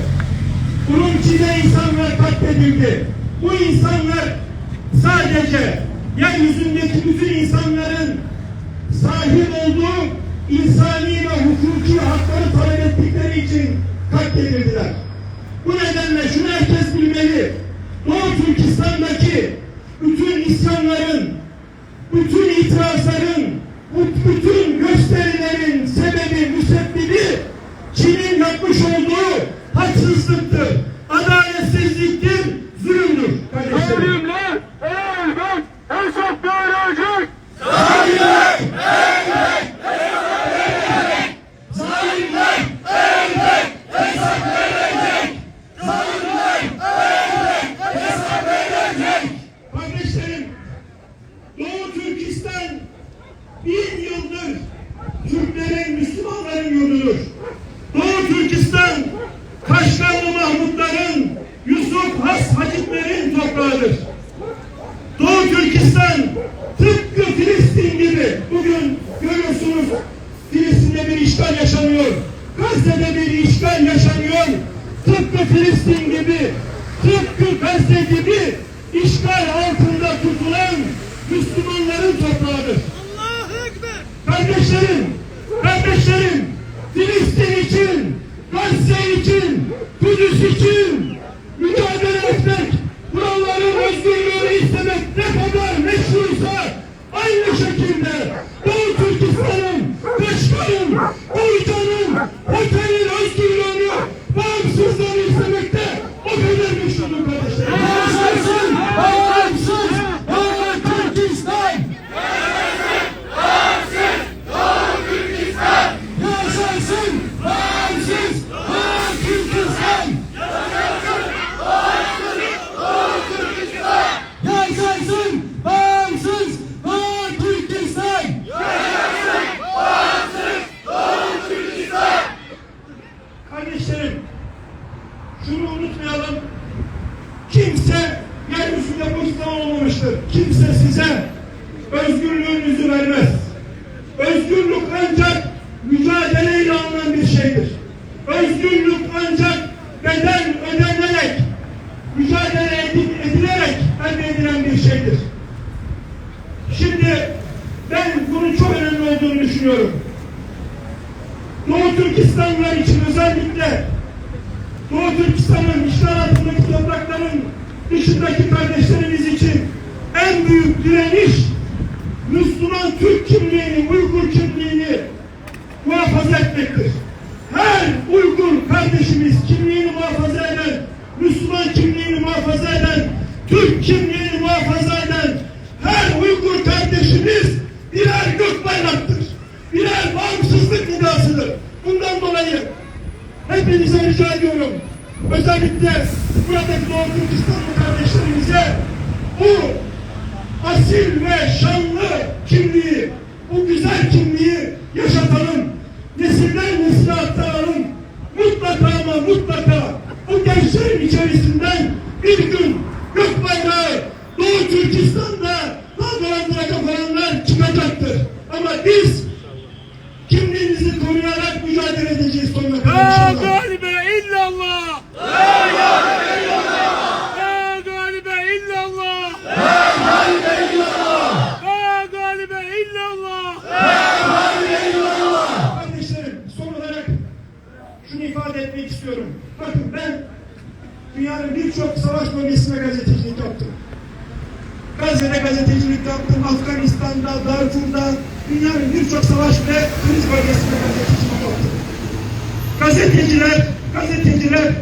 Urumçi'de insanlar katledildi. Bu insanlar sadece yeryüzündeki bütün insanların sahip olduğu insani ve hukuki hakları talep ettikleri için katledildiler. Bu nedenle şunu herkes bilmeli. Doğu Türkistan'daki bütün isyanların, bütün itirazların, bu bütün gösterilerin Haksızlıktır, adaletsizliktir, zulümdür. Kardeşlerim. Zalimler elbet hesap verecek. Zalimler elbet hesap verecek. Zalimler elbet hesap verecek. Zalimler elbet hesap verecek. Kardeşlerim, Doğu Türkistan bin yıldır Türklerin, Müslümanların yurdudur. Doğu Türkistan, Kaşgarlı Mahmutların, Yusuf Has Haciplerin toprağıdır. Doğu Türkistan tıpkı Filistin gibi, bugün görüyorsunuz, Filistin'de bir işgal yaşanıyor. Gazze'de bir işgal yaşanıyor. Tıpkı Filistin gibi, tıpkı Gazze gibi işgal altında tutulan Müslümanların toprağıdır. Allahu Ekber! Kardeşlerim, kardeşlerim, Filistin için, Gazze için, Kudüs için mücadele etmek, buraların özgürlüğünü istemek ne kadar meşruysa, aynı şekilde Doğu Türkistan'ın, Kaşgar'ın, Urca'nın, Hatay'ın özgürlüğünü, bağımsızlığını istemekte o kadar güçlüdür kardeşlerim. Yaşasın bağımsız Doğu Türkistan! Yaşasın bağımsız Doğu Türkistan! Yaşasın bağımsız Doğu Türkistan! Yaşasın bağımsız Doğu Türkistan! Kardeşlerim, şunu unutmayalım. Kimse yeryüzünde bu zaman olmamıştır. Kimse size özgürlüğünüzü vermez. Özgürlük ancak mücadeleyle alınan bir şeydir. Özgürlük ancak bedel ödenerek, mücadele edil-, edilerek elde edilen bir şeydir. Şimdi ben bunun çok önemli olduğunu düşünüyorum. Doğu Türkistanlılar için özellikle Doğu Türkistan'ın işgal altındaki toprakların dışındaki kardeşlerimiz için en büyük direniş Müslüman Türk kimliğini, Uygur kimliğini muhafaza etmektir. Her Uygur kardeşimiz kimliğini muhafaza eden, Müslüman kimliğini muhafaza eden, Türk kimliğini muhafaza eden her Uygur kardeşimiz birer gök bayraktır, birer bağımsızlık nidasıdır. Bundan dolayı hepinize rica ediyorum, özellikle buradaki Doğu Türkistanlı kardeşlerimize bu asil ve şanlı kimliği, bu güzel kimliği yaşatalım, nesilden nesile aktaralım. Mutlaka ama mutlaka bu gençlerin içerisinden bir gün gök bayrağı Doğu Türkistan'da dalgalandıracak olanlar çıkacaktır. Ama biz kimliğimizi koruyarak mücadele edeceğiz sonuna kadar inşallah. La galibe illallah. La galibe illallah. La galibe illallah. La galibe illallah. Kardeşlerim, son olarak şunu ifade etmek istiyorum. Bakın, ben dünyanın birçok savaş bölgesinde gazetecilik yaptım. Gazze'de gazetecilik yaptım, Afganistan'da, Darfur'da, dünyanın birçok savaş ve kriz bölgesinde gazetecilik yaptım. Gazeteciler, gazeteciler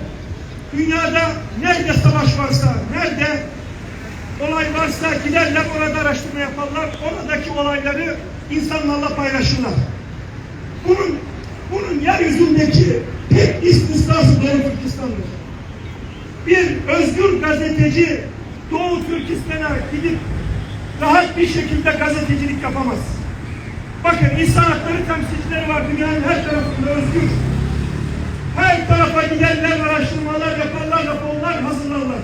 dünyada nerede savaş varsa, nerede olay varsa giderler, orada araştırma yaparlar, oradaki olayları insanlarla paylaşırlar. Bunun, bunun yeryüzündeki tek istisnası Doğu Türkistan'dır. Bir özgür gazeteci Doğu Türkistan'a gidip rahat bir şekilde gazetecilik yapamaz. Bakın, insan hakları temsilcileri var dünyanın her tarafında, özgür. Her tarafa giderler, araştırmalar yaparlar, raporlar hazırlarlar.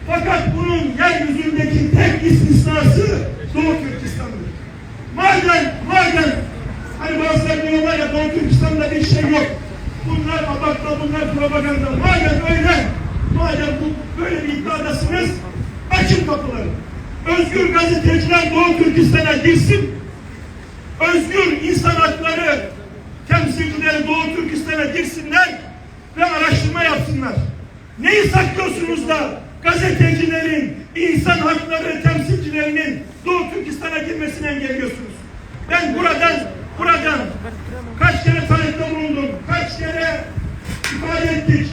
Fakat bunun yeryüzündeki tek istisnası Doğu Türkistan'dır. Madem, madem hani bazıları diyorlar ya, Doğu Türkistan'da bir şey yok, bunlar abartma, bunlar propaganda. Madem öyle, madem bu böyle bir iddiadasınız, açın kapıları. Özgür gazeteciler Doğu Türkistan'a girsin. Özgür insan hakları temsilcileri Doğu Türkistan'a girsinler ve araştırma yapsınlar. Neyi saklıyorsunuz da gazetecilerin, insan hakları temsilcilerinin Doğu Türkistan'a girmesini engelliyorsunuz? Ben buradan, buradan kaç kere talepte bulundum, kaç kere ifade ettik.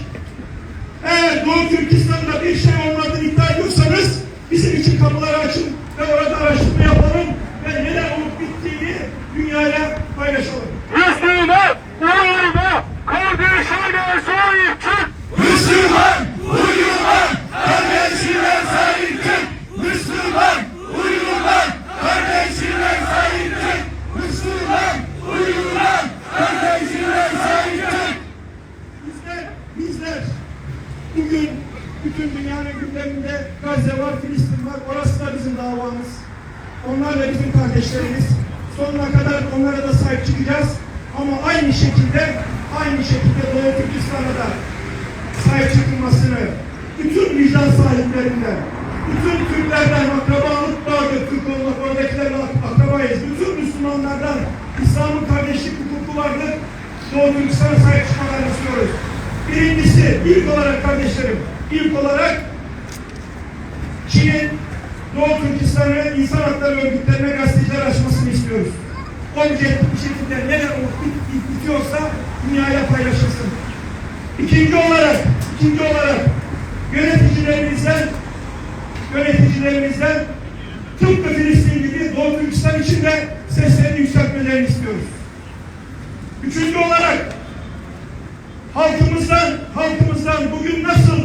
Gazze var, Filistin var. Orası da bizim davamız. Onlar da bizim kardeşlerimiz. Sonuna kadar onlara da sahip çıkacağız. Ama aynı şekilde, aynı şekilde Doğu Türkistan'a da sahip çıkılmasını, bütün vicdan sahiplerinden, bütün Türklerden, akrabalık bağıdır Türk olmak, oradakilerle ak-, akrabayız. Bütün Müslümanlardan, İslam'ın kardeşlik hukuku vardır. Doğu Türkistan'a sahip çıkmalarını istiyoruz. Birincisi, ilk olarak kardeşlerim, ilk olarak Çin'in Doğu Türkistan'ı insan hakları örgütlerine gazeteciler açmasını istiyoruz. Objektif bir şekilde ne de olup bit-, bit-, bitiyorsa dünyayla paylaşılsın. İkinci olarak, ikinci olarak yöneticilerimizden, yöneticilerimizden tıpkı Filistin gibi Doğu Türkistan için de seslerini yükseltmelerini istiyoruz. Üçüncü olarak halkımızdan, halkımızdan bugün nasıl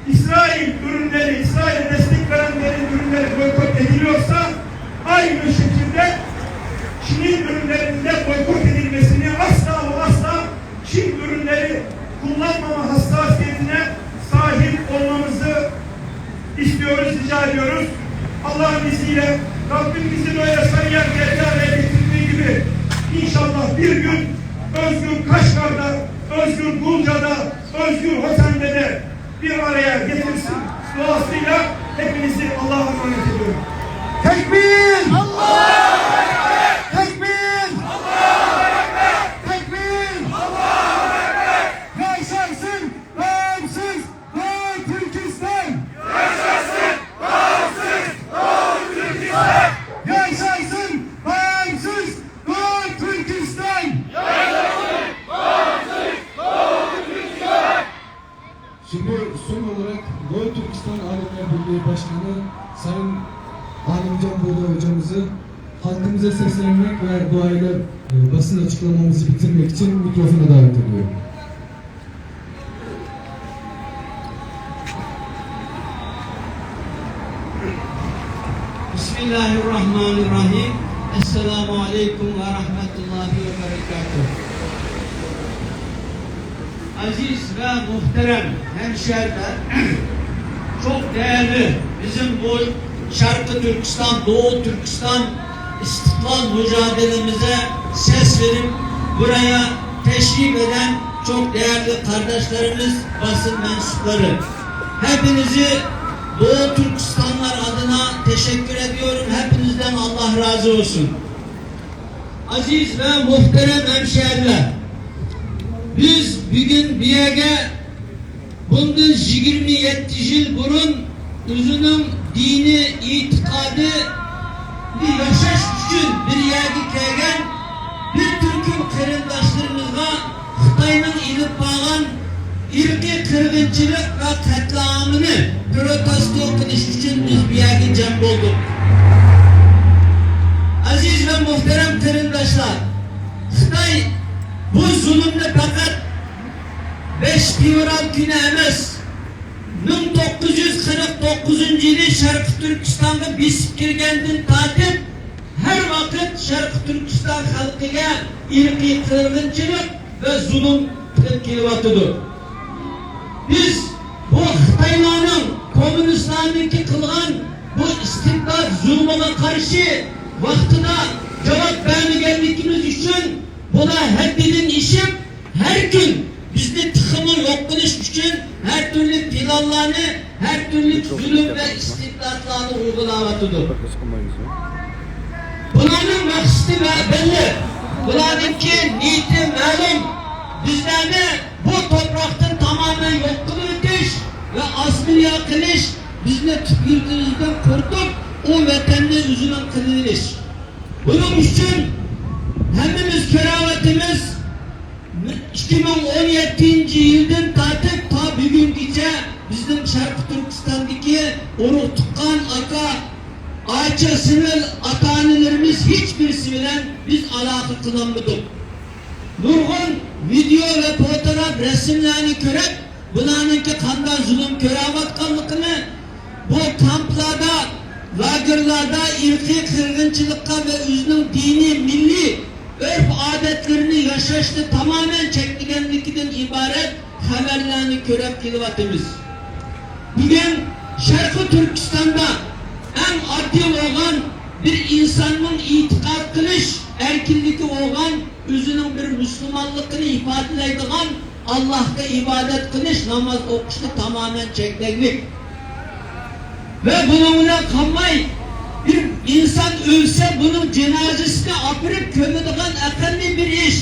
İsrail ürünleri, İsrail'e destek verenlerin ürünleri boykot ediliyorsa, aynı şekilde Çin'in ürünlerinin de boykot edilmesini asla ve asla Çin ürünleri kullanmama hassasiyetine sahip olmamızı istiyoruz, rica ediyoruz. Allah'ın izniyle Rabbim bizi böyle Sarıyer Derya ve getirdiği gibi inşallah bir gün özgür Kaşgar'da, özgür Gulca'da, özgür Hoten'de de bir araya getirsin duasıyla hepinizi Allah'a emanet ediyorum. Tekbir! Tekbir! Tekbir! Yaşasın bağımsız Doğu Türkistan! Yaşasın bağımsız Doğu Türkistan! Yaşasın bağımsız Doğu Türkistan! Şimdi son olarak Doğu Türkistan Alimler Birliği Başkanı Sayın Alimcan Buğra hocamızı halkımıza seslenmek ve duayla e, basın açıklamamızı bitirmek için mikrofona davet ediyorum. بسم الله الرحمن الرحيم. السلام عليكم ورحمة الله وبركاته. Aziz ve muhterem hemşehriler, çok değerli bizim bu Şarkı Türkistan, Doğu Türkistan istiklal mücadelemize ses verip buraya teşrif eden çok değerli kardeşlerimiz, basın mensupları. Hepinizi Doğu Türkistanlar adına teşekkür ediyorum. Hepinizden Allah razı olsun. Aziz ve muhterem hemşehriler, biz bugün bir yere Bundan yigirma yetti yil burun o'zining diniy e'tiqodini yashash uchun bir yerga kelgan bir turkum qarindoshlarimizni Xitoyning ilib borgan irqiy qirg'inchilik va qatliamini protesto qilish uchun biz bu yerga jam bo'ldik. Aziz va muhtaram qarindoshlar, Xitoy bu zulmni faqat besh fevral kuni emas, ming to'qqiz yuz qirq to'qqizinchi yili Sharqiy Turkistonga bosib kirgandan tortib, har vaqt Sharqiy Turkiston xalqiga irqiy qirg'inchilik va zulm qilib kelyotidi. Biz bu Xitoylarning, kommunistlarniki qilgan bu istibdod zulmiga qarshi vaqtida javob bermaganligimiz uchun bular haddidan oshib, har kun bizni tiximi yo'q qilish uchun har turli planlarni, har turli zulm va istibdodlarni uyg'ulayotidi. Bularning maqsadi va belli, bularningki niyati ma'lum. Bizlarni bu to'proqdan tamoman yo'q qilib o'tish va assimilyatsiya qilish, bizni tub yurtimizdan quritib, u vatanni o'zining qilib olish. Buning uchun hammamiz ko'ryapmiz, ikki ming o'n yettinchi yildan tortib to bugungacha bizning Sharqiy Turkistondagi urug' tuqqan aka, ocha, singil ota-onalarimiz hech birisi bilan biz aloqa qilolmadik. Nurg'un video va fotoğraf rasmlarni ko'rib, bularningki qanday zulm ko'rayotganligini, bu kamplarda, lagerlarda irqiy qirg'inchilikqa va o'zining diniy, milliy urf-odatlarini yashashni tamoman cheklaganligidan iborat xabarlarni ko'rib kelyapmiz. Bugun شەرقىي تۈركىستاندا ئەڭ ئاددىي بولغان بىر ئىنساننىڭ ئېتىقاد قىلىش ئەركىنلىكى بولغان، ئۆزىنىڭ بىر مۇسۇلمانلىقىنى ئىپادىلەيدىغان ئاللاھقا ئىبادەت قىلىش، ناماز ئوقۇشقا تامامەن چەكلەنگەن. ۋە بۇنىڭ بىلەن قالماي، بىر ئىنسان ئۆلسە، بۇنىڭ جىنازىسىنى ئاپىرىپ كۆمىدىغان ئەقەللىي بىر ئىش.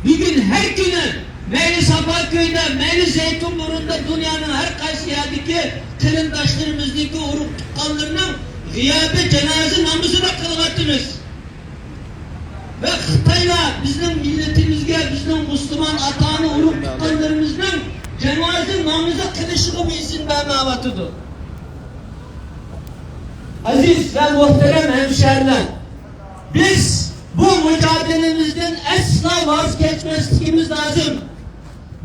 بۈگۈن ھەر كۈنى مەيلى ساپاكۆيدە، مەيلى زەيتۇنبۇرۇندا، دۇنيانىڭ ھەر قايسى يەردىكى قېرىنداشلىرىمىزنىڭكى، ئۇرۇق تۇغقانلىرىنىڭ غىيابى جانازا نامىزىنى قىلىۋاتىمىز. ۋە خىتايلار بىزنىڭ مىللىتىمىزگە، بىزنىڭ مۇسۇلمان ئاتا-ئانا، ئۇرۇق تۇغقانلىرىمىزنىڭ جانازا نامىزى قىلىشىغىمۇ ئىزىن بەرمەيۋاتىدۇ. ئەزىز ۋە مۇھتەرەم ھەمشەھىرلەر، بىز بۇ مۇجادىلىمىزدىن ئەسلا ۋاز كەچمەسلىكىمىز لازىم.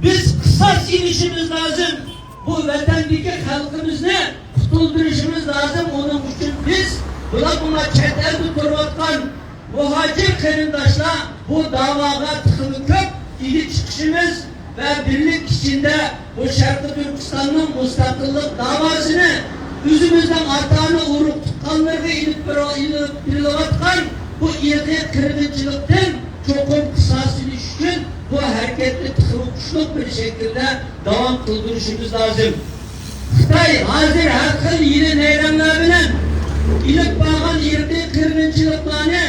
بىز قىساس ئېلىشىمىز لازىم. بۇ ۋەتەندىكى خەلقىمىزنى قۇتۇلدۇرۇشىمىز لازىم. ئۇنىڭ ئۈچۈن بىز بۇلار، بۇلار چەت ئەلدە تۇرۇۋاتقان مۇھاجىر قېرىنداشلار بۇ داۋاغا تېخىمۇ كۆپ ئىگە چىقىشىمىز ۋە بىرلىك ئىچىدە بۇ شەرقىي تۈركىستاننىڭ مۇستەقىللىق داۋاسىنى، ئۆزىمىزنىڭ ئاتا-ئانا، ئۇرۇق تۇغقانلىرىغا ئېلىپ بېرىۋ-، ئېلىپ بېرىلىۋاتقان بۇ ئىرقىي قىرغىنچىلىقتىن چوقۇم قىساس ئېلىش ئۈچۈن بۇ ھەرىكەتنى تېخىمۇ كۈچلۈك بىر شەكىلدە داۋام قىلدۇرۇشىمىز لازىم. خىتاي ھازىر ھەر خىل ھىيلە-نەيرەڭلەر بىلەن ئېلىپ بارغان ئىرقىي قىرغىنچىلىقلارنى،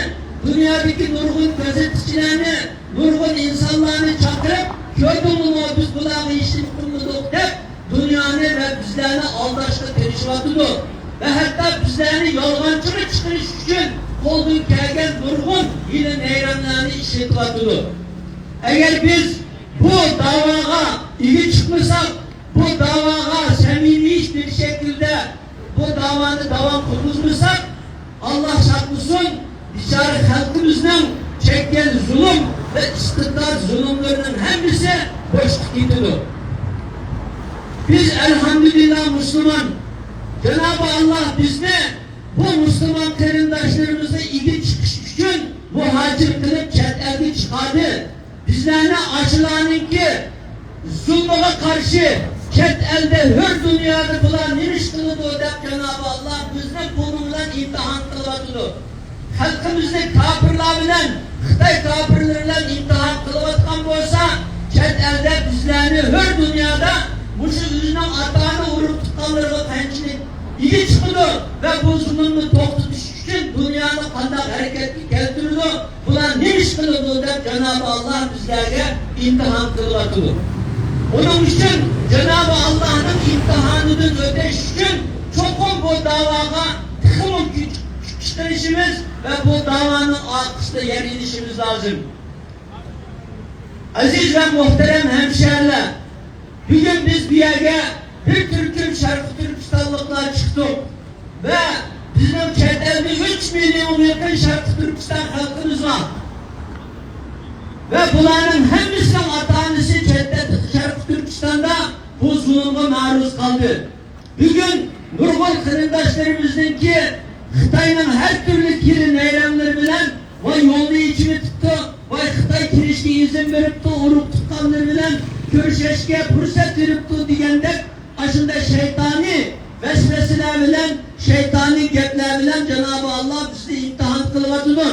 دۇنيادىكى نۇرغۇن گازېتچىلەرنى، نۇرغۇن ئىنسانلارنى چاقىرىپ، «كۆردۈڭلىمۇ، بىز بۇلارغا ھېچنېمە قىلمىدۇق» دەپ، دۇنيانى ۋە بىزلەرنى ئالداشقا تىرىشىۋاتىدۇ. ۋە ھەتتا بىزلەرنى يالغانچىغا چىقىرىش ئۈچۈن قولدىن كەلگەن نۇرغۇن ھىيلە-نەيرەڭلەرنى ئىشلىتىۋاتىدۇ. ئەگەر بىز بۇ داۋاغا ئىگە چىقمىساق، بۇ داۋاغا سەمىمىي بىر شەكىلدە بۇ داۋانى داۋام قىلغۇزمىساق، ئاللا ساقلىسۇن، بىچارە خەلقىمىزنىڭ چەككەن زۇلۇم ۋە ئىستىبدات زۇلۇملىرىنىڭ ھەممىسى بوشقا كېتىدۇ. بىز، ئەلھەمدۇلىللا، مۇسۇلمان. جانابى ئاللا بىزنى بۇ مۇسۇلمان قېرىنداشلىرىمىزغا ئىگە چىقىش ئۈچۈن مۇھاجىر قىلىپ چەت ئەلگە چىقاردى. بىزلەرنى ئاشۇلارنىڭكى زۇلمىغا قارشى چەت ئەلدە، ھۆر دۇنيادا بۇلار نېمە ئىش قىلىدۇ دەپ، جانابى ئاللا بىزنى بۇنىڭ بىلەن ئىمتىھان قىلىۋاتىدۇ. خەلقىمىزنى كاپىرلار بىلەن، خىتاي كاپىرلىرى بىلەن ئىمتىھان قىلىۋاتقان بولسا، چەت ئەلدە بىزلەرنى، ھۆر دۇنيادا مۇشۇ ئۆزىنىڭ ئاتا-ئانا، ئۇرۇق تۇغقانلىرىغا قانچىلىك ئىگە چىقىدۇ ۋە بۇ زۇلۇمنى توختىتىش ئۈچۈن دۇنيانى قانداق ھەرىكەتكە كەلتۈرىدۇ، بۇلار نېمە ئىش قىلىدۇ دەپ جانابى ئاللا بىزلەرگە ئىمتىھان قىلىۋاتىدۇ. ئۇنىڭ ئۈچۈن جانابى ئاللانىڭ ئىمتىھانىدىن ئۆتۈش ئۈچۈن چوقۇم بۇ داۋاغا تېخىمۇ كۈچ، كۈچ چىقىرىشىمىز ۋە بۇ داۋانىڭ ئارقىسىدا يەر ئېلىشىمىز لازىم. ئەزىز ۋە مۇھتەرەم ھەمشەھىرلەر، بۈگۈن بىز بۇ يەرگە بىر تۈركۈم شەرقىي تۈركىستانلىقلار چىقتۇق ۋە بىزنىڭ چەت ئەلدە ئۈچ مىليونغا يېقىن شەرقىي تۈركىستان خەلقىمىز بار. ۋە بۇلارنىڭ ھەممىسىنىڭ ئاتا-ئانىسى چەت ئەل، شەرقىي تۈركىستاندا بۇ زۇلۇمغا مەرۇز قالدى. بۈگۈن نۇرغۇن قېرىنداشلىرىمىزنىڭكى خىتاينىڭ ھەر تۈرلۈك ھىيلە-نەيرەڭلىرى بىلەن، ۋاي يولنى ئېچىۋېتىپتۇ، ۋاي خىتاي كىرىشكە ئىزىن بېرىپتۇ، ئۇرۇق تۇغقانلىرى بىلەن كۆرۈشۈشكە پۇرسەت بېرىپتۇ دېگەندەك ئاشۇنداق شەيتانىي ۋەسۋەسىلەر بىلەن، شەيتانىي گەپلەر بىلەن جانابى ئاللا بىزنى ئىمتىھان قىلىۋاتىدۇ.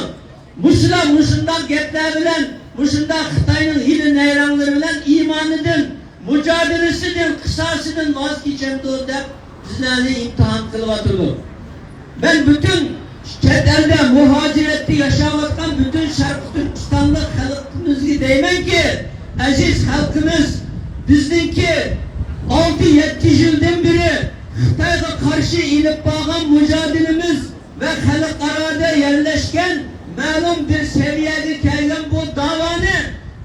مۇشۇلار مۇشۇنداق گەپلەر بىلەن، مۇشۇنداق خىتاينىڭ ھىيلە-نەيرەڭلىرى بىلەن ئىمانىدىن، مۇجادىلىسىدىن، قىساسىدىن ۋاز كېچەمدۇ دەپ بىزلەرنى ئىمتىھان قىلىۋاتىدۇ. مەن پۈتۈن چەت ئەلدە مۇھاجىرەتتە ياشاۋاتقان پۈتۈن شەرقىي تۈركىستانلىق خەلقىمىزگە دەيمەنكى، ئەزىز خەلقىمىز، بىزنىڭكى ئالتە يەتتە يىلدىن بېرى خىتايغا قارشى ئېلىپ بارغان مۇجادىلىمىز ۋە خەلقئارادا يەرلەشكەن مەلۇم بىر سەۋىيەگە كەلگەن بۇ داۋانى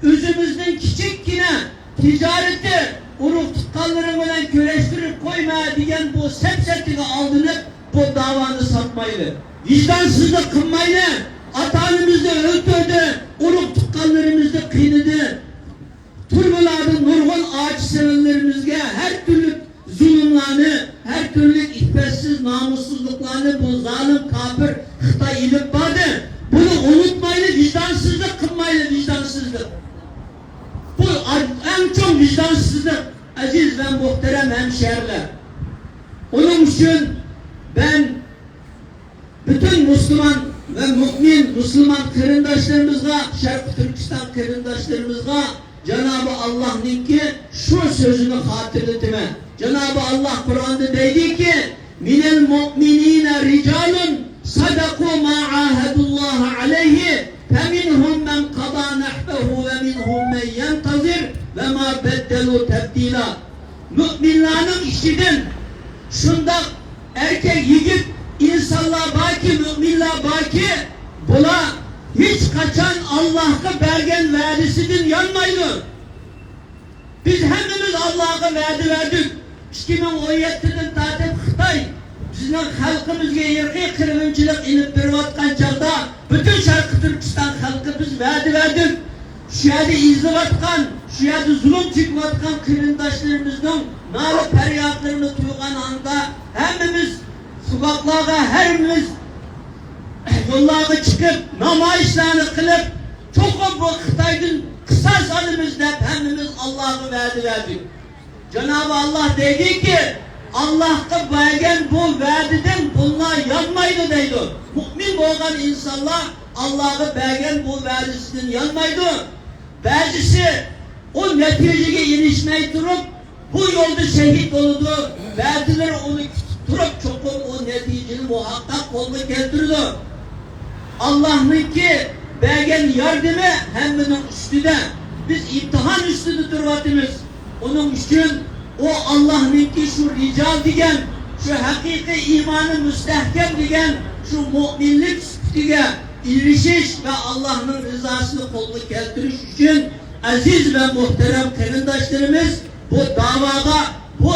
ئۆزىمىزنىڭ كىچىككىنە تىجارىتى، ئۇرۇق تۇغقانلىرىڭ بىلەن كۆرۈشتۈرۈپ قويما دېگەن بۇ سەپسەتىگە ئالدىنىپ، بۇ داۋانى ساتمايلى. ۋىجدانسىزلىق قىلمايلى. ئاتا-ئانىمىزنى ئۆلتۈردى، ئۇرۇق تۇغقانلىرىمىزنى قىينىدى. تۈرمىلەردە نۇرغۇن ئاچا-سىڭىللىرىمىزگە ھەر تۈرلۈك زۇلۇملارنى، ھەر تۈرلۈك ئىپپەتسىز، نامۇسسىزلىقلارنى بۇ زالىم كاپىر خىتاي ئېلىپ باردى. بۇنى ئۇنتۇمايلى، ۋىجدانسىزلىق قىلمايلى، ۋىجدانسىزلىق. بۇ ئەڭ چوڭ ۋىجدانسىزلىق، ئەزىز ۋە مۇھتەرەم ھەمشەھىرلەر. ئۇنىڭ ئۈچۈن مەن پۈتۈن مۇسۇلمان ۋە مۇئمىن مۇسۇلمان قېرىنداشلىرىمىزغا، شەرقىي تۈركىستان قېرىنداشلىرىمىزغا جانابى ئاللاھنىڭكى شۇ سۆزىنى خاتىرىلىتىمەن. جانابى ئاللاھ قۇرئاندا دەيدىكى، مىنەل مۇئمىنىنە رىجالۇن سەدەقۇ ما ئاھەدۇللاھە ئەلەيھى، فەمىنھۇم مەن قەزا نەھبەھۇ ۋە مىنھۇم مەن يەنتەزىر ۋە ما بەددەلۇ تەبدىلا. مۆمىنلارنىڭ ئىچىدىن شۇنداق ئەركەك يىگىت ئىنسانلار باركى، مۆمىنلار باركى، بۇلار ھېچقاچان ئاللاھقا بەرگەن ۋەدىسىدىن يانمايدۇ. بىز ھەممىمىز ئاللاھقا ۋەدە بەردۇق. ئىككى مىڭ ئون يەتتىدىن تارتىپ خىتاي بىزنىڭ خەلقىمىزگە ئىرقىي قىرغىنچىلىق ئېلىپ بېرىۋاتقان چاغدا، پۈتۈن شەرقىي تۈركىستان خەلقى بىز ۋەدە بەردۇق. شۇ يەردە ئېزىلىۋاتقان، شۇ يەردە زۇلۇم چېكىۋاتقان قېرىنداشلىرىمىزنىڭ نالە پەريادلىرىنى تۇيغان ئاندا ھەممىمىز سوكاكلارغا، ھەممىمىز يوللارغا چىقىپ، نامايىشلارنى قىلىپ، چوقۇم بۇ خىتايدىن قىساس ئالىمىز دەپ ھەممىمىز ئاللاھقا ۋەدە بەردۇق. جانابى ئاللاھ دەيدىكى، ئاللاھقا بەرگەن بۇ ۋەدىدىن بۇلار يانمايدۇ دەيدۇ. مۆمىن بولغان ئىنسانلار ئاللاھقا بەرگەن بۇ ۋەدىسىدىن يانمايدۇ. بەزىسى ئۇ نەتىجىگە ئېرىشمەي تۇرۇپ، بۇ يولدا شېھىت بولىدۇ، بەزىلىرى ئۇنى كۈتۈپ تۇرۇپ، چوقۇم ئۇ نەتىجىنى مۇھەققەق قولغا كەلتۈرىدۇ. ئاللاھنىڭكى بەرگەن ياردىمى ھەممىنىڭ ئۈستىدە. بىز ئىمتىھان ئۈستىدە تۇرۇۋاتىمىز. ئۇنىڭ ئۈچۈن ئۇ ئاللاھنىڭكى شۇ رىجال دېگەن، شۇ ھەقىقىي ئىمانى مۇستەھكەم دېگەن شۇ مۆمىنلىك سۈپىتىگە ئېرىشىش ۋە ئاللاھنىڭ رىزاسىنى قولغا كەلتۈرۈش ئۈچۈن، ئەزىز ۋە مۆھتەرەم قېرىنداشلىرىمىز، بۇ داۋاغا، بۇ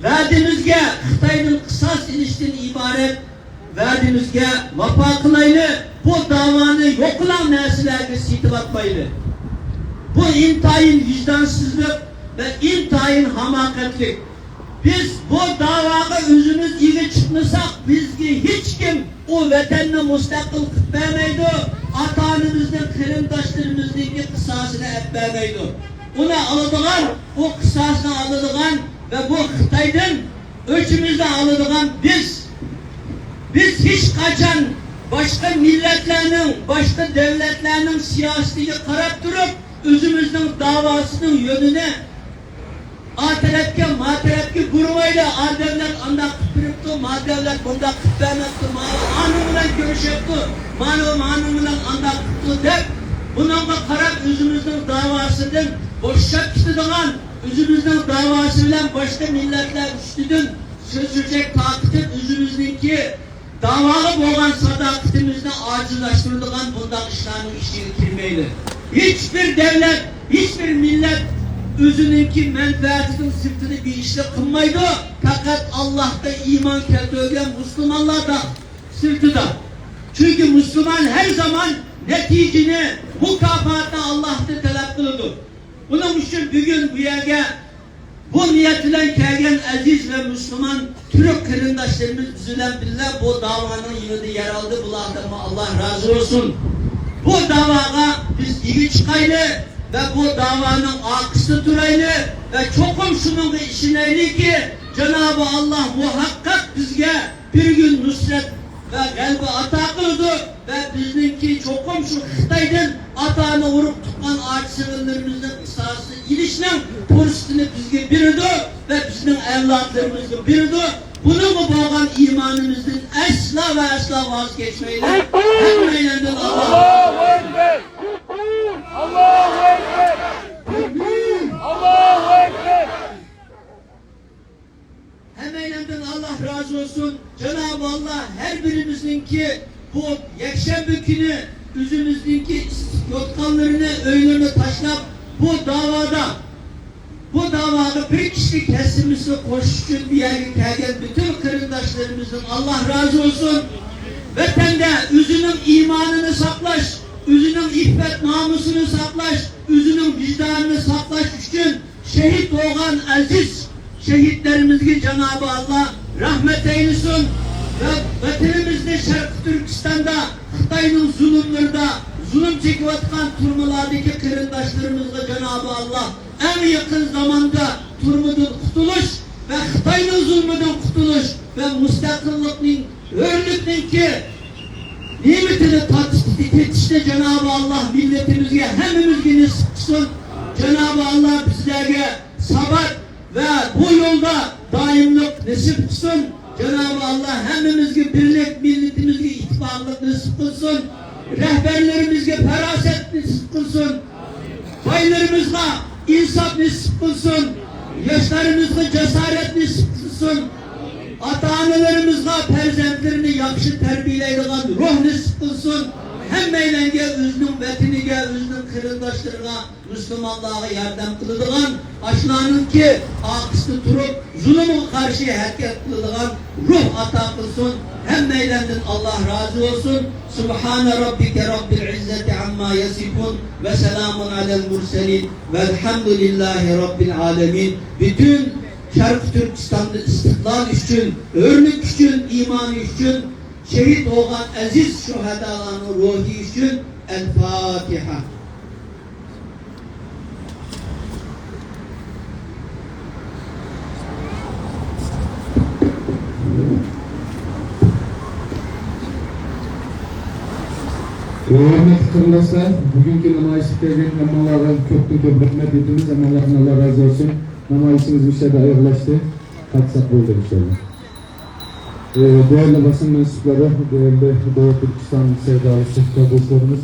ۋەدىمىزگە، خىتايدىن قىساس ئېلىشتىن ئىبارەت ۋەدىمىزگە ۋاپا قىلايلى، بۇ داۋانى يوقىلاڭ نەرسىلەرگە سېتىۋاتمايلى. بۇ ئىنتايىن ۋىجدانسىزلىق ۋە ئىنتايىن ھاماقەتلىك. بىز بۇ داۋاغا ئۆزىمىز ئىگە چىقمىساق، بىزگە ھېچكىم ئۇ ۋەتەننى مۇستەقىل قىلىپ بەرمەيدۇ، ئاتا-ئانىمىزنىڭ، قېرىنداشلىرىمىزنىڭكى قىساسىنى ئەپ بەرمەيدۇ. ئۇنى ئالىدىغان، ئۇ قىساسنى ئالىدىغان ۋە بۇ خىتايدىن ئۆچىمىزنى ئالىدىغان بىز. بىز ھېچقاچان باشقا مىللەتلەرنىڭ، باشقا دۆلەتلەرنىڭ سىياسىتىگە قاراپ تۇرۇپ، ئۆزىمىزنىڭ داۋاسىنىڭ يولىنى ئا تەرەپكە، ما تەرەپكە بۇرمايلى. ئا دۆلەت ئانداق قىلىپ بېرىپتۇ، ما دۆلەت بۇنداق قىلىپ بەرمەپتۇ، ماۋۇ ئانىڭ بىلەن كۆرۈشۈپتۇ، مانىۋۇ مانىڭ بىلەن ئانداق قىپتۇ دەپ، بۇنىڭغا قاراپ ئۆزىمىزنىڭ داۋاسىدىن بوشاپ كېتىدىغان، ئۆزىمىزنىڭ داۋاسى بىلەن باشقا مىللەتلەر ئۈستىدىن سۆزلىشەك تارقىتىپ، ئۆزىمىزنىڭكى داۋاغا بولغان ساداقىتىمىزنى ئاجىزلاشتۇرىدىغان بۇنداق ئىشلارنىڭ ئىچىگە كىرمەيلى. ھېچبىر دۆلەت، ھېچبىر مىللەت ئۆزىنىڭكى مەنپەئەتىنىڭ سىرتىدا بىر ئىشنى قىلمايدۇ. پەقەت ئاللاھقا ئىمان كەلتۈرگەن مۇسۇلمانلاردا سىرتىدا. چۈنكى مۇسۇلمان ھەر زامان نەتىجىنى، مۇكاپاتنى ئاللاھتىن تەلەپ قىلىدۇ. ئۇنىڭ ئۈچۈن بۈگۈن بۇ يەرگە بۇ نىيەت بىلەن كەلگەن ئەزىز ۋە مۇسۇلمان تۈرك قېرىنداشلىرىمىز بىز بىلەن بىللە بۇ داۋانىڭ يېنىدا يەر ئالدى. بۇلاردىنمۇ ئاللاھ رازى بولسۇن. بۇ داۋاغا بىز ئىگە چىقايلى ۋە بۇ داۋانىڭ ئارقىسىدا تۇرايلى ۋە چوقۇم شۇنىڭغا ئىشىنەيلىكى، جانابى ئاللاھ مۇھەققەق بىزگە بىر كۈن نۇسرەت ۋە غەلىبە ئاتا قىلىدۇ ۋە بىزنىڭكى چوقۇم شۇ خىتايدىن ئاتا-ئانا، ئۇرۇق-تۇغقان، ئاچا-سىڭىللىرىمىزنىڭ قىساسىنى ئېلىشنىڭ پۇرسىتىنى بىزگە بېرىدۇ ۋە بىزنىڭ ئەۋلادلىرىمىزغا بېرىدۇ. بۇنىڭغا بولغان ئىمانىمىزدىن ئەسلا ۋە ئەسلا ۋاز كەچمەيلى. ھەممەيلەندىن ئاللاھ. ئاللاھۇ ئەكبەر! ئاللاھۇ ئەكبەر! ئاللاھۇ ئەكبەر! ھەممەيلەندىن ئاللاھ رازى بولسۇن. جانابى ئاللاھ ھەر بىرىمىزنىڭكى بۇ يەكشەنبە كۈنى ئۆزىمىزنىڭكى ئىسسىق يوتقانلىرىنى، ئۆيلىرىنى تاشلاپ، بۇ داۋادا، بۇ داۋاغا بىر كىشىلىك ھەسسىمىزنى قوشۇش ئۈچۈن بۇ يەرگە كەلگەن پۈتۈن قېرىنداشلىرىمىزدىن ئاللاھ رازى بولسۇن. ۋەتەندە ئۆزىنىڭ ئىمانىنى ساقلاش، ئۆزىنىڭ ئىپپەت-نامۇسىنى ساقلاش، ئۆزىنىڭ ۋىجدانىنى ساقلاش ئۈچۈن شېھىت بولغان ئەزىز شېھىتلىرىمىزگە جانابى ئاللاھ رەھمەت ئەيلىسۇن ۋە ۋەتىنىمىزنى شەرقىي تۈركىستاندا خىتاينىڭ زۇلۇملىرىدا زۇلۇم چېكىۋاتقان تۈرمىلەردىكى قېرىنداشلىرىمىزغا جانابى ئاللاھ ئەڭ يېقىن زاماندا تۈرمىدىن قۇتۇلۇش ۋە خىتاينىڭ زۇلمىدىن قۇتۇلۇش مۇستەقىللىقنىڭ، ھۆرلۈكنىڭكى نېمىتىنى تېتىشنى جانابى ئاللا مىللىتىمىزگە، ھەممىمىزگە نېسىپ قىلسۇن. جانابى ئاللا بىزلەرگە سابات ۋە بۇ يولدا دائىملىق نېسىپ قىلسۇن. جانابى ئاللا ھەممىمىزگە بىرلىك، مىللىتىمىزگە ئىتتىپاقلىق نېسىپ قىلسۇن. رەھبەرلىرىمىزگە پاراسەت نېسىپ قىلسۇن. بايلىرىمىزغا ئىنساپ نېسىپ قىلسۇن. ياشلىرىمىزغا جاسارەت نېسىپ قىلسۇن. ئاتا-ئانىلىرىمىزغا پەرزەنتلىرىنى ياخشى تەربىيەلەيدىغان روھ نېسىپ قىلسۇن. ھەممەيلەنگە ئۆزىنىڭ ۋەتىنىگە، ئۆزىنىڭ قېرىنداشلىرىغا، مۇسۇلمانلارغا ياردەم قىلىدىغان، ئاشۇلارنىڭكى ئارقىسىدا تۇرۇپ، زۇلۇمغا قارشى ھەرىكەت قىلىدىغان روھ ئاتا قىلسۇن. ھەممەيلەندىن ئاللا رازى بولسۇن. سبحان ربك رب العزة عما يصفون وسلام على المرسلين والحمد لله رب العالمين. Bütün Şarkı Türkistan'da istiklal için, örnek için, imanı için şehit olğan aziz şuhadalarning ruhi uchun. Al-Fatiha. Hörmetli qardaşlar, bugünkü namoyishga kelgan hammalarga ko'pdan ko'p rahmat aytamiz. Hammalardan Alloh rozi bo'lsin. Namoyishimiz bu yerda oyoqlashdi. Qattiq sog' bo'ling inshaalloh. Ee, değerli basın mensupları, değerli Doğu Türkistan sevdalısı kardeşlerimiz,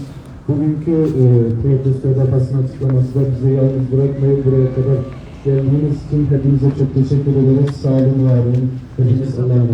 bugünkü e, protestoda basın açıklaması da bizi yalnız bırakmayın. Buraya kadar geldiğiniz için hepinize çok teşekkür ederiz. Sağ olun, var olun. Hepiniz Allah'a emanet.